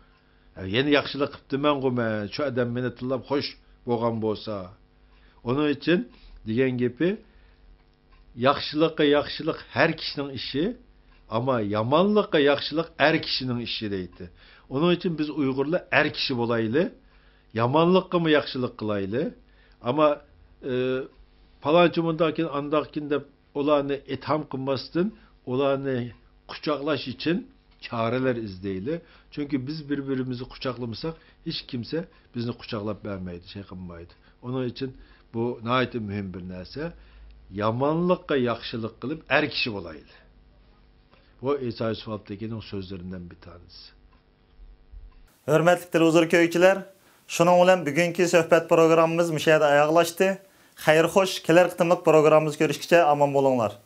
يەنە ياخشىلىق قىپتىمەنغۇ مەن، شۇ ئادەم مېنى تىللاپ خوش بولغان بولسا. ئۇنىڭ ئۈچۈن دېگەن گېپى، ياخشىلىققا ياخشىلىق ھەر كىشىنىڭ ئىشى، ئەمما يامانلىققا ياخشىلىق ئەر كىشىنىڭ ئىشى دەيتتى. ئۇنىڭ ئۈچۈن بىز ئۇيغۇرلار ئەر كىشى بولايلى، يامانلىققىمۇ ياخشىلىق قىلايلى. ئەمما، ئى، پالانچى مۇنداقكىن، ئانداقكىن دەپ ئۇلارنى ئىتھام قىلماستىن، ئۇلارنى قۇچاقلاش ئۈچۈن چارىلەر ئىزدەيلى. چۈنكى بىز بىر-بىرىمىزنى قۇچاقلىمىساق، ھېچ كىمسە بىزنى قۇچاقلاپ بەرمەيدۇ، شەي قىلمايدۇ. ئۇنىڭ ئۈچۈن بۇ ناھايىتى مۇھىم بىر نەرسە. يامانلىققا ياخشىلىق قىلىپ، ئەر كىشى بولايلى. بۇ ئىسا يۈسۈپ ئابتېكىنىڭ سۆزلىرىدىن بىر تانىسى. ھۆرمەتلىك تېلېۋىزور كۆرگۈچىلەر، شۇنىڭ بىلەن بۈگۈنكى سۆھبەت پروگراممىمىز مۇشۇ يەردە ئاياغلاشتى. خەير خوش، كېلەر قېتىملىق پروگراممىمىزدا كۆرۈشكىچە ئامان بولۇڭلار.